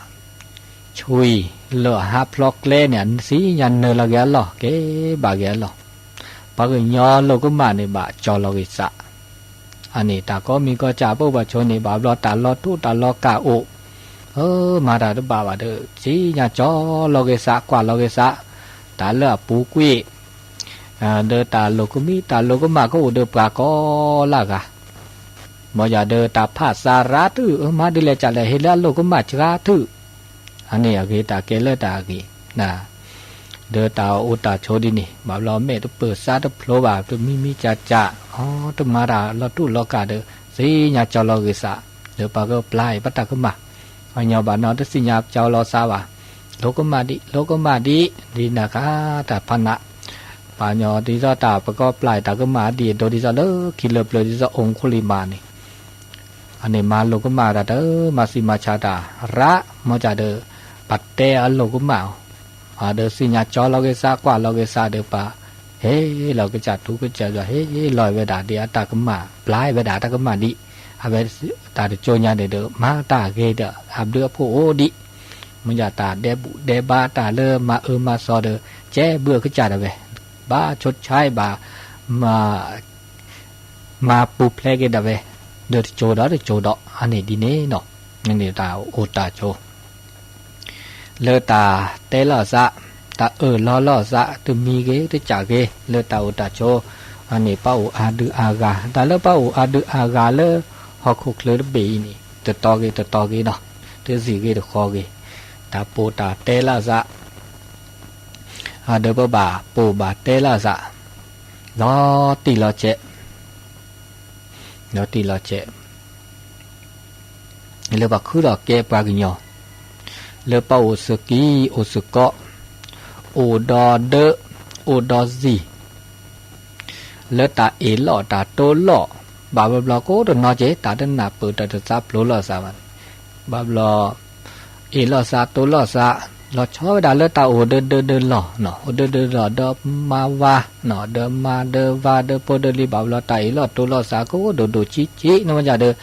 ဆွံလၢအဟးဖျီကျဲန့ၣ် သ့ၣ်ညါနၢၤလီၤက့ၤအလီၢ် ကဲဘၣ်က့ၤအလီၢ်, ပှၤကညီလိာ်ကမၣ်န့ၣ်ဘၣ်ကၠီလီၤဂ့ၤစး, အန့ၣ်တၢ်ကိးမံၤကိးကၢ် ပအိၣ်ပှၤဆိန့ၣ် ဘၣ်ဘျီတၢ်လီၤတိၢ်တၢ်လီၤကၢ်အိၣ်, အၢ မၤတၢ်တဘၣ်ဘၣ်ဒီး စံၣ်ညါကၠီလီၤဂ့ၤစး ကွၢ်လီၤဂ့ၤစး, တၢ်လၢအပူၤကွံာ် ဒီးတၢ်လိာ်ကမံ တၢ်လိာ်ကမၣ်ကအိၣ်ဒီးပှၤကိးလၢဂၤ, မ်ယၤဒီးတၢ်ဖးစးရါထုၣ် အၢ မၤဒ်လဲၣ်ကၢ်လဲၣ် ဟ့ၣ်လၢအလိာ်ကမၣ်စှၤထုၣ်, အန့ၣ်အဂ့ၤတၢ်ကဲလၢတၢ်အဂ့ၤ ဒီးတၢ်အိၣ်တၢ်ဆိးဒ်န့ၣ် ဘၣ်ဘျီမဲာ်တပၢၢ်စးတဖျိဘၣ် တမံမံကၢ်ကၢ် အတမၤတၢ်လီၤတိၢ်လီၤကၢ်ဒီး စံၣ်ညါကၠီလီၤဂ့ၤစး, ဒီးပှၤကပျၢ်အံၤပတၢ်ကမၣ်, ပှၤကညီဘၣ်နီတစံၣ်ညါကၠီလီၤစးဘၣ်, လိာ်ကမၣ်ဒံး လိာ်ကမၣ်ဒံး ဒ်နၤခါတၢ်ဖးနး, ပှၤကညီဒ်သိးတၢ်ပကပျၢ်အံၤတၢ်ကမၣ်အဒံးအဒိဒ်သိးလၢခံလၢပျၢၤဒ်သိးအိၣ်ခိလံၤမးန့ၣ် အန့ၣ်မၤလိာ်ကမၣ်တၢ်တၢ် မၤစံးမၤဆါတၢ်ရး မ်ကၢ်ဒီး ပတဲအလိာ်ကမၣ်အီၤ, ဒီးစံၣ်ညါကၠီလီၤဂ့ၤစး ကွၢ်လီၤဂ့ၤစးဒီးပှၤ ဟ့ၣ်လီၤကစၢ်ထူကစၢ်ယွၤ ဟ့ၣ်လီၤဝဲဒၣ်ဒ်အတၢ်ကမၣ် ပျၢ်ဝဲဒၣ်တၢ်ကမၣ်ဒံး, အဝဲတၢ်တကၠိညါန့ၣ်ဒီး မၤတၢ်ဂ့ၤဒီး အဘျုးအဖှိၣ်အိၣ်ဒံး, မ်ကၢ်တၢ်ဒဲးဘူၣ်ဒဲးဘါတၢ်လၢမၤအၢမၤသီဒီး ကဲဘျုးအကစၢ်ဒၣ်ဝဲ, ဘၣ်ဆိၣ်ဆါဘၣ် မၤပူၤဖျဲးက့ၤဒၣ်ဝဲ ဒီးတကၠိဒီးတကၠိဒီး အန့ၣ်ဒ်န့ၣ်နီၤ, န့ၣ်တၢ်အိၣ်တၢ်ဆိး လၢတၢ်တဲလိာ်သး, တၢ်အၢၣ်လီၤလိာ်သး တမံၤဂ့ၤ တကၢ်ဂ့ၤ လၢတၢ်အိၣ်တၢ်ဆိး, အန့ၣ်ပအိၣ်အါဒုအါဂၤ, တၢ်လၢပအိၣ်အါဒုအါဂၤလၢ ဟီၣ်ခိၣ်ချၢတဘ့ၣ်အံၤန့ၣ် တတီၤဂ့ၤတတီၤဂ့ၤနီၤ, တစံၣ်ဂ့ၤတဃီဂ့ၤ, တၢ်ပိာ်တၢ်တဲလိာ်သး ဒီးပဘၣ်ပိာ်ဘၣ်တဲလိာ်သး, လီၤတံၢ်လီၤဆဲး, လီၤတံၢ်လီၤဆဲး, လၢပှၤခုထီၣ်ကဲပှၤကညီ, လၢပအိၣ်စကံ အိၣ်စကီး, အိၣ်ဒီးဒၢ, အိၣ်ဒီးစံၣ်, လၢတၢ်အ့ၣ်လိာ်တၢ်တိလိာ်, ဘၣ်ဘျီဘျီကိးတနီၤက့ၤ တၢ်တနၢ်ပၢၢ်တၢ်တသးပျိလိာ်သးဘၣ်န့ၣ်, ဘၣ်ဘျီ အ့ၣ်လိာ်သးတိလိာ်သး, လီၤဆီဝဲဒၣ်လၢတၢ်အိၣ်ဒၢဒၢဒၢလီၢ်, အိၣ်ဒၢဒၢလီၢ်ဒီးမါဝၤ, ဒီးမါဒီးဝၤဒီးဖိဒီးလံၤ ဘၣ်ဘျီတၢ်အ့ၣ်လိာ်တိလိာ်သးကိးဒိၣ်ဒိၣ်ဆံးဆံး နမ့ၢ်ဒၣ်ဒီး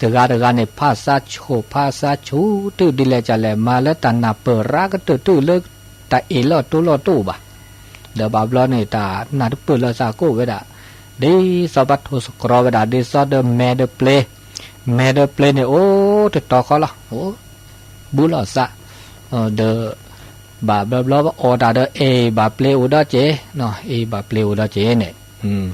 တဂၤတဂၤန့ၣ် ဖးစးဆိၣ် ဖးစးဆူၣ်တုၤဒ်လဲၣ်ကလဲၣ် မၤလၢတၢ်နၢ်ပၢၢ်ရၤကတၢၢ်တုၤလၢ တၢ်အ့ၣ်လိာ်တိလိာ်တအိၣ်ဘၣ်, ဒီးဘၣ်ဘျီန့ၣ် တၢ်နၢ်တပၢၢ်လိာ်သးကအိၣ်ဝဲဒၣ်, ဒ်သိးပထိၣ်သတြီၤဝဲဒၣ် ဒ်သိးဒီးမဲာ်ဒီးပျ့ၤ, မဲာ်ဒီးပျ့ၤန့ၣ် အိၣ်တတီၤဃီလီၤ, အိၣ် ဘူးလိာ်သး, ဒီး ဘၣ်ဘျီဘျီပအီၣ်တၢ်ဒီး အ့ၣ်ဘၣ်ပျ့ၤအိၣ်ဒီးက့ၤ, အ့ၣ်ဘၣ်ပျ့ၤအိၣ်ဒီးက့ၤန့ၣ်,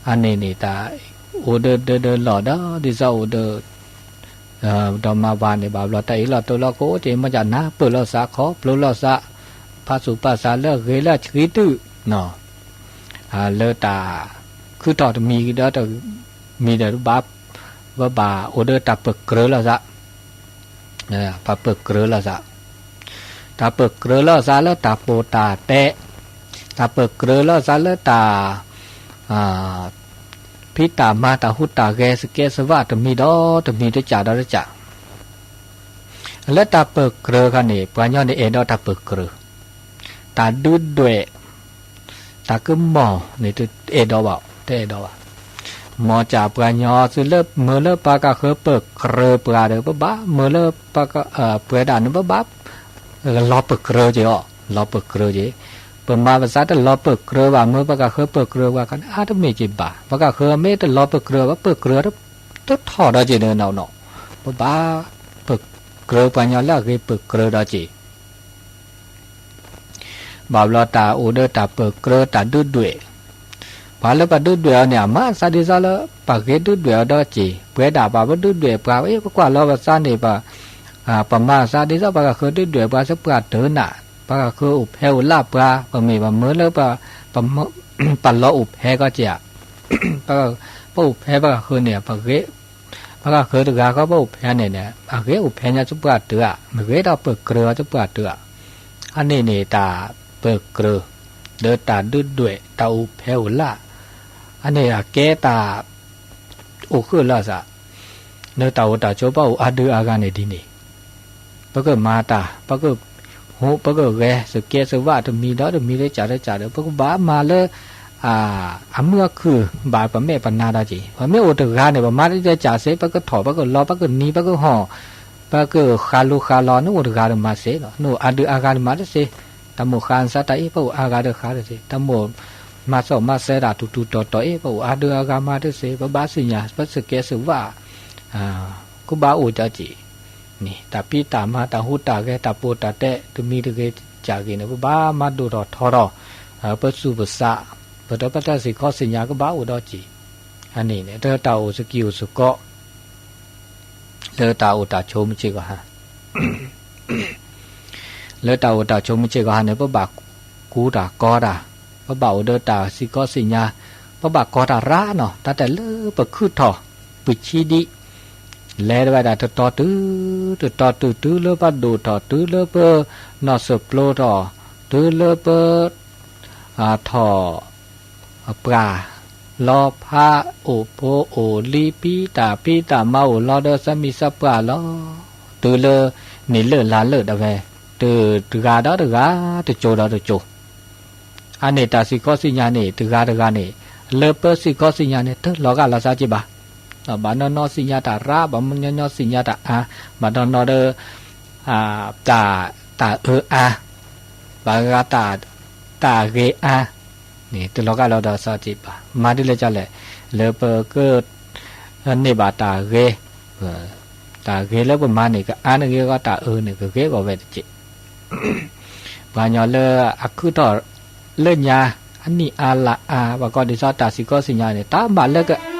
အန့ၣ်န့ၣ်တၢ် အိၣ်ဒၢဒၢဒၢလီၢ်ဒီး ဒ်သိးအိၣ်ဒီး ဒီးမါဝၤန့ၣ် ဘၣ်ဘျီတၢ်အ့ၣ်လိာ်တိလိာ်ကအိၣ်က့ၤ မ့ၢ်ကနၢ်ပၢၢ်လိာ်သး ခီဖျိလိာ်သး ဖးသူၣ်ဖးသးလၢအဂ့ၤလၢအဆှံတုၤ လၢတၢ် ခုထီၣ်တမံၤဒီးတမံၤဒီးဘၣ် ပဘၣ်အိၣ်ဒီးတၢ်ပၢၢ်ကြၢးလိာ်သး, ပှၤပၢၢ်ကြၢးလိာ်သး, တၢ်ပၢၢ်ကြၢးလိာ်သးလၢတၢ်ပိာ်တၢ်တဲ, တၢ်ပၢၢ်ကြၢးလိာ်သးလၢတၢ် ဖံးတၢ်မၤတၢ်ဟူးတၢ်ဂဲၤစကဲစဝးတမံၤဒီးတမံၤတကးဒီးတကး လၢတၢ်ပၢၢ်ကြၢးခါန့ၣ် ပှၤညီန့ၣ်အဲၣ်ဒိးတၢ်ပၢၢ်ကြၢး, တၢ်ဒုးဒွဲၣ်, တၢ်ကမီၤန့ၣ် တအဲၣ်ဒိးဘၣ်, တအဲၣ်ဒိးဘၣ်. မ်ကၢ်ပှၤညီသုလၢမၢလၢပှၤကဃၢပၢၢ်ကြၢးပှၤဒီး ပဘၣ်မၢလၢ ပှဲၤဒၣ်န့ၣ် ပဘၣ် လီၤပၢၢ်ကြၢးက့ၤအီၤ, လီၤပၢၢ်ကြၢးက့ၤ, ပမၤပသးတလီၤပၢၢ်ကြၢးဘၣ် မၢပှၤကဃၢပၢၢ်ကြၢးပှၤခါန့ၣ် အါတမ့ၢ်က့ၤဘၣ်, ပှၤကဃၢမ့ၢ်တလီၤပၢၢ်ကြၢးဘၣ် ပၢၢ်ကြၢး တထီၣ်ဒီးက့ၤန့ၣ်နီၤနီၤ, ပဘၣ်ပၢၢ်ကြၢးပှၤညီလၢအဂ့ၤပၢၢ်ကြၢးဒီးက့ၤ ဘၣ်ဘျီတၢ်အိၣ်ဒီးတၢ်ပၢၢ်ကြၢးတၢ်ဒုးဒွဲၣ်, ပှၤလၢပဒုးဒွဲၣ်အီၤန့ၣ် အမၤသးဒ်သိးလၢ ပှၤဂ့ၤဒုးဒွဲၣ်အီၤဒီးက့ၤ, ပဝဲဒၣ်ပှၤပဒုးဒွဲၣ်ပှၤ ပကွၢ်လီၤပသးန့ၣ် ပ ပမၤသးဒ်သိးပှၤကဃၢဒုးဒွဲၣ်ပှၤသပှၢ်တၢၢ်နၤ, ပှၤကဃၢအိၣ်ဖဲအိၣ်လၢပှၤ ပမ့ၢ်ပမၢလၢ ပလီၤအိၣ်ဖဲကီက့ၤဧါ, ပအိၣ်ဖဲပှၤကဃၢန့ၣ် ပဂ့ၤ, ပှၤကဃၢတဂၤဃီပအိၣ်ဖဲန့ၣ်န့ၣ် အဂ့ၤအိၣ်ဖဲညါသပှၢ်တၢၢ်ဧါ, မ့ၢ်ဂ့ၤဒီးပၢၢ်ကြၢးအီၤသပှၢ်တၢၢ်ဧါ, အန့ၣ်န့ၣ်တၢ်ပၢၢ်ကြၢး ဒီးတၢ်ဒုးဒွဲၣ် တၢ်အိၣ်ဖဲအိၣ်လၢ်, အန့ၣ်အကဲတၢ် အိၣ်ဃုာ်လိာ်သး, လၢတၢ်အိၣ်တၢ်ဆိးပအိၣ်အါဒုအါဂၤန့ၣ်ဒ်န့ၣ်, ပကမၤတၢ် ပကဟူး ပကဂဲၤ စကဲစဝးတမံၤဒီးတမံၤတကးတကးဒီး ပကဘၣ်မၤလၢ အမုာ်အခုၣ်ဘၣ်ပမဲာ်ပနါဒီးက့ၤ, ပမ့ၢ်အိၣ်တဂၤန့ၣ် ပမၤတကးစ့ ပကထီၣ် ပကလီၤ ပကနံၤ ပကဟီၣ် ပကဃးလိၤဃးလီၤ နအိၣ်တဂၤဒီးမၤစ့လီၤ, နအိၣ်အါဒုအါဂၤန့ၣ်မၤတစ့, တၢ်မိၣ်ဃါနသးတၢ်အံၤ ပအိၣ်အါဂၤဒီးဃါတစ့, တၢ်မိၣ် မၤစီၣ်မၤစဲတၢ်ထူထူတီတီအ့ၣ် ပအိၣ်အါဒုအါဂၤမးတစ့ၢ် ပဘၣ်သ့ၣ်ညါ ပစကဲစဝၣ် ကဘၣ်အိၣ်ဒီးက့ၤ န့ၣ်တၢ်ဖံးတၢ်မၤတၢ်ဟူးတၢ်ဂဲၤတၢ်ပိာ်တၢ်တဲ တမံၤတဂ့ၤကၢ်ဂ့ၤန့ၣ် ပဘၣ်မၤဒိၣ်ထီၣ်ထီထီၣ် ပသူၣ်ပသး ပဒီးပတၢ်စံၣ်ခီစံၣ်ညါကဘၣ်အိၣ်ဒီးက့ၤ အန့ၣ်န့ၣ် တၢ်အိၣ်စကံၢ်အိၣ်စကီး လၢတၢ်အိၣ်တၢ်ဆိးမုၢ်ဆ့ၣ်ဂီၤဟါ လၢတၢ်အိၣ်တၢ်ဆိးမုၢ်ဆ့ၣ်ဂီၤဟါန့ၣ် ပဘၣ်ကူတၢ်ကီတၢ်, ပဘၣ်အိၣ်ဒီးတၢ်စံၣ်ခီစံၣ်ညါ, ပဘၣ်ကီတၢ်ရၢနီၤ, တၢ်တဲလၢပခုၣ်ထီၣ် ပဆံဒံး, လဲၤတဝဲဒၣ်တတီၤတုၤ, တတီၤတုၤတုၤလၢပဒိၣ်ထီၣ် တုၤလၢပနီၢ်စၢၢ်ကျိထီၣ်, တုၤလၢပ ထီၣ် ပှၢ် လီၤဖး အိၣ်ဖိအိၣ်လံၤ ဖံးတၢ်ဖံးတၢ်မၤအိၣ်လီၤဒီး သးမံၤသးပှၢ်လီၤ, တုၤလၢန့ၣ်လၢၢ်လါလၢာ်ဒၣ်ဝဲ, တဂၤဒီးတဂၤ, တစိၤဒီးတစိၤ, အန့ၣ်တၢ်စံၣ်ခီစံၣ်ညါန့ၣ် တဂၤတဂၤန့ၣ် လၢပစံၣ်ခီစံၣ်ညါန့ၣ် တလီၤဂာ်လီၤသးက့ဘၣ်, ဘၣ်နီၢ်နီၢ်စံၣ်ညါတၢ်ရၢ, ဘၣ်နီၢ်နီၢ်စံၣ်ညါတၢ်အါ, ဘၣ်နီၢ်နီၢ်ဒီး တၢ်အၢအါ, ဘၣ်ဂၤ တၢ်ဂ့ၤအါ, န့ၣ်တလီၤဂာ်လီၤဒီးသးက့ဘၣ်. မၤဒ်လဲၣ်ကလဲၣ်, လၢပက န့ၢ်ဘၣ်တၢ်ဂ့ၤ, တၢ်ဂ့ၤလၢပမၤန့ၣ် ကအါန့ၢ်ဂ့ၤအဂီၢ်, တၢ်အၢန့ၣ် ကဂ့ၤအဂီၢ်ဝဲတက့ၢ်. ပှၤကညီလၢအခုၣ်ထီၣ်လၢညါ, အနံၣ်အါလါအါ, ပှၤကိးဒ်သိးတၢ်စံၣ်ခီစံၣ်ညါန့ၣ် တၢ်ဘၣ်လၢက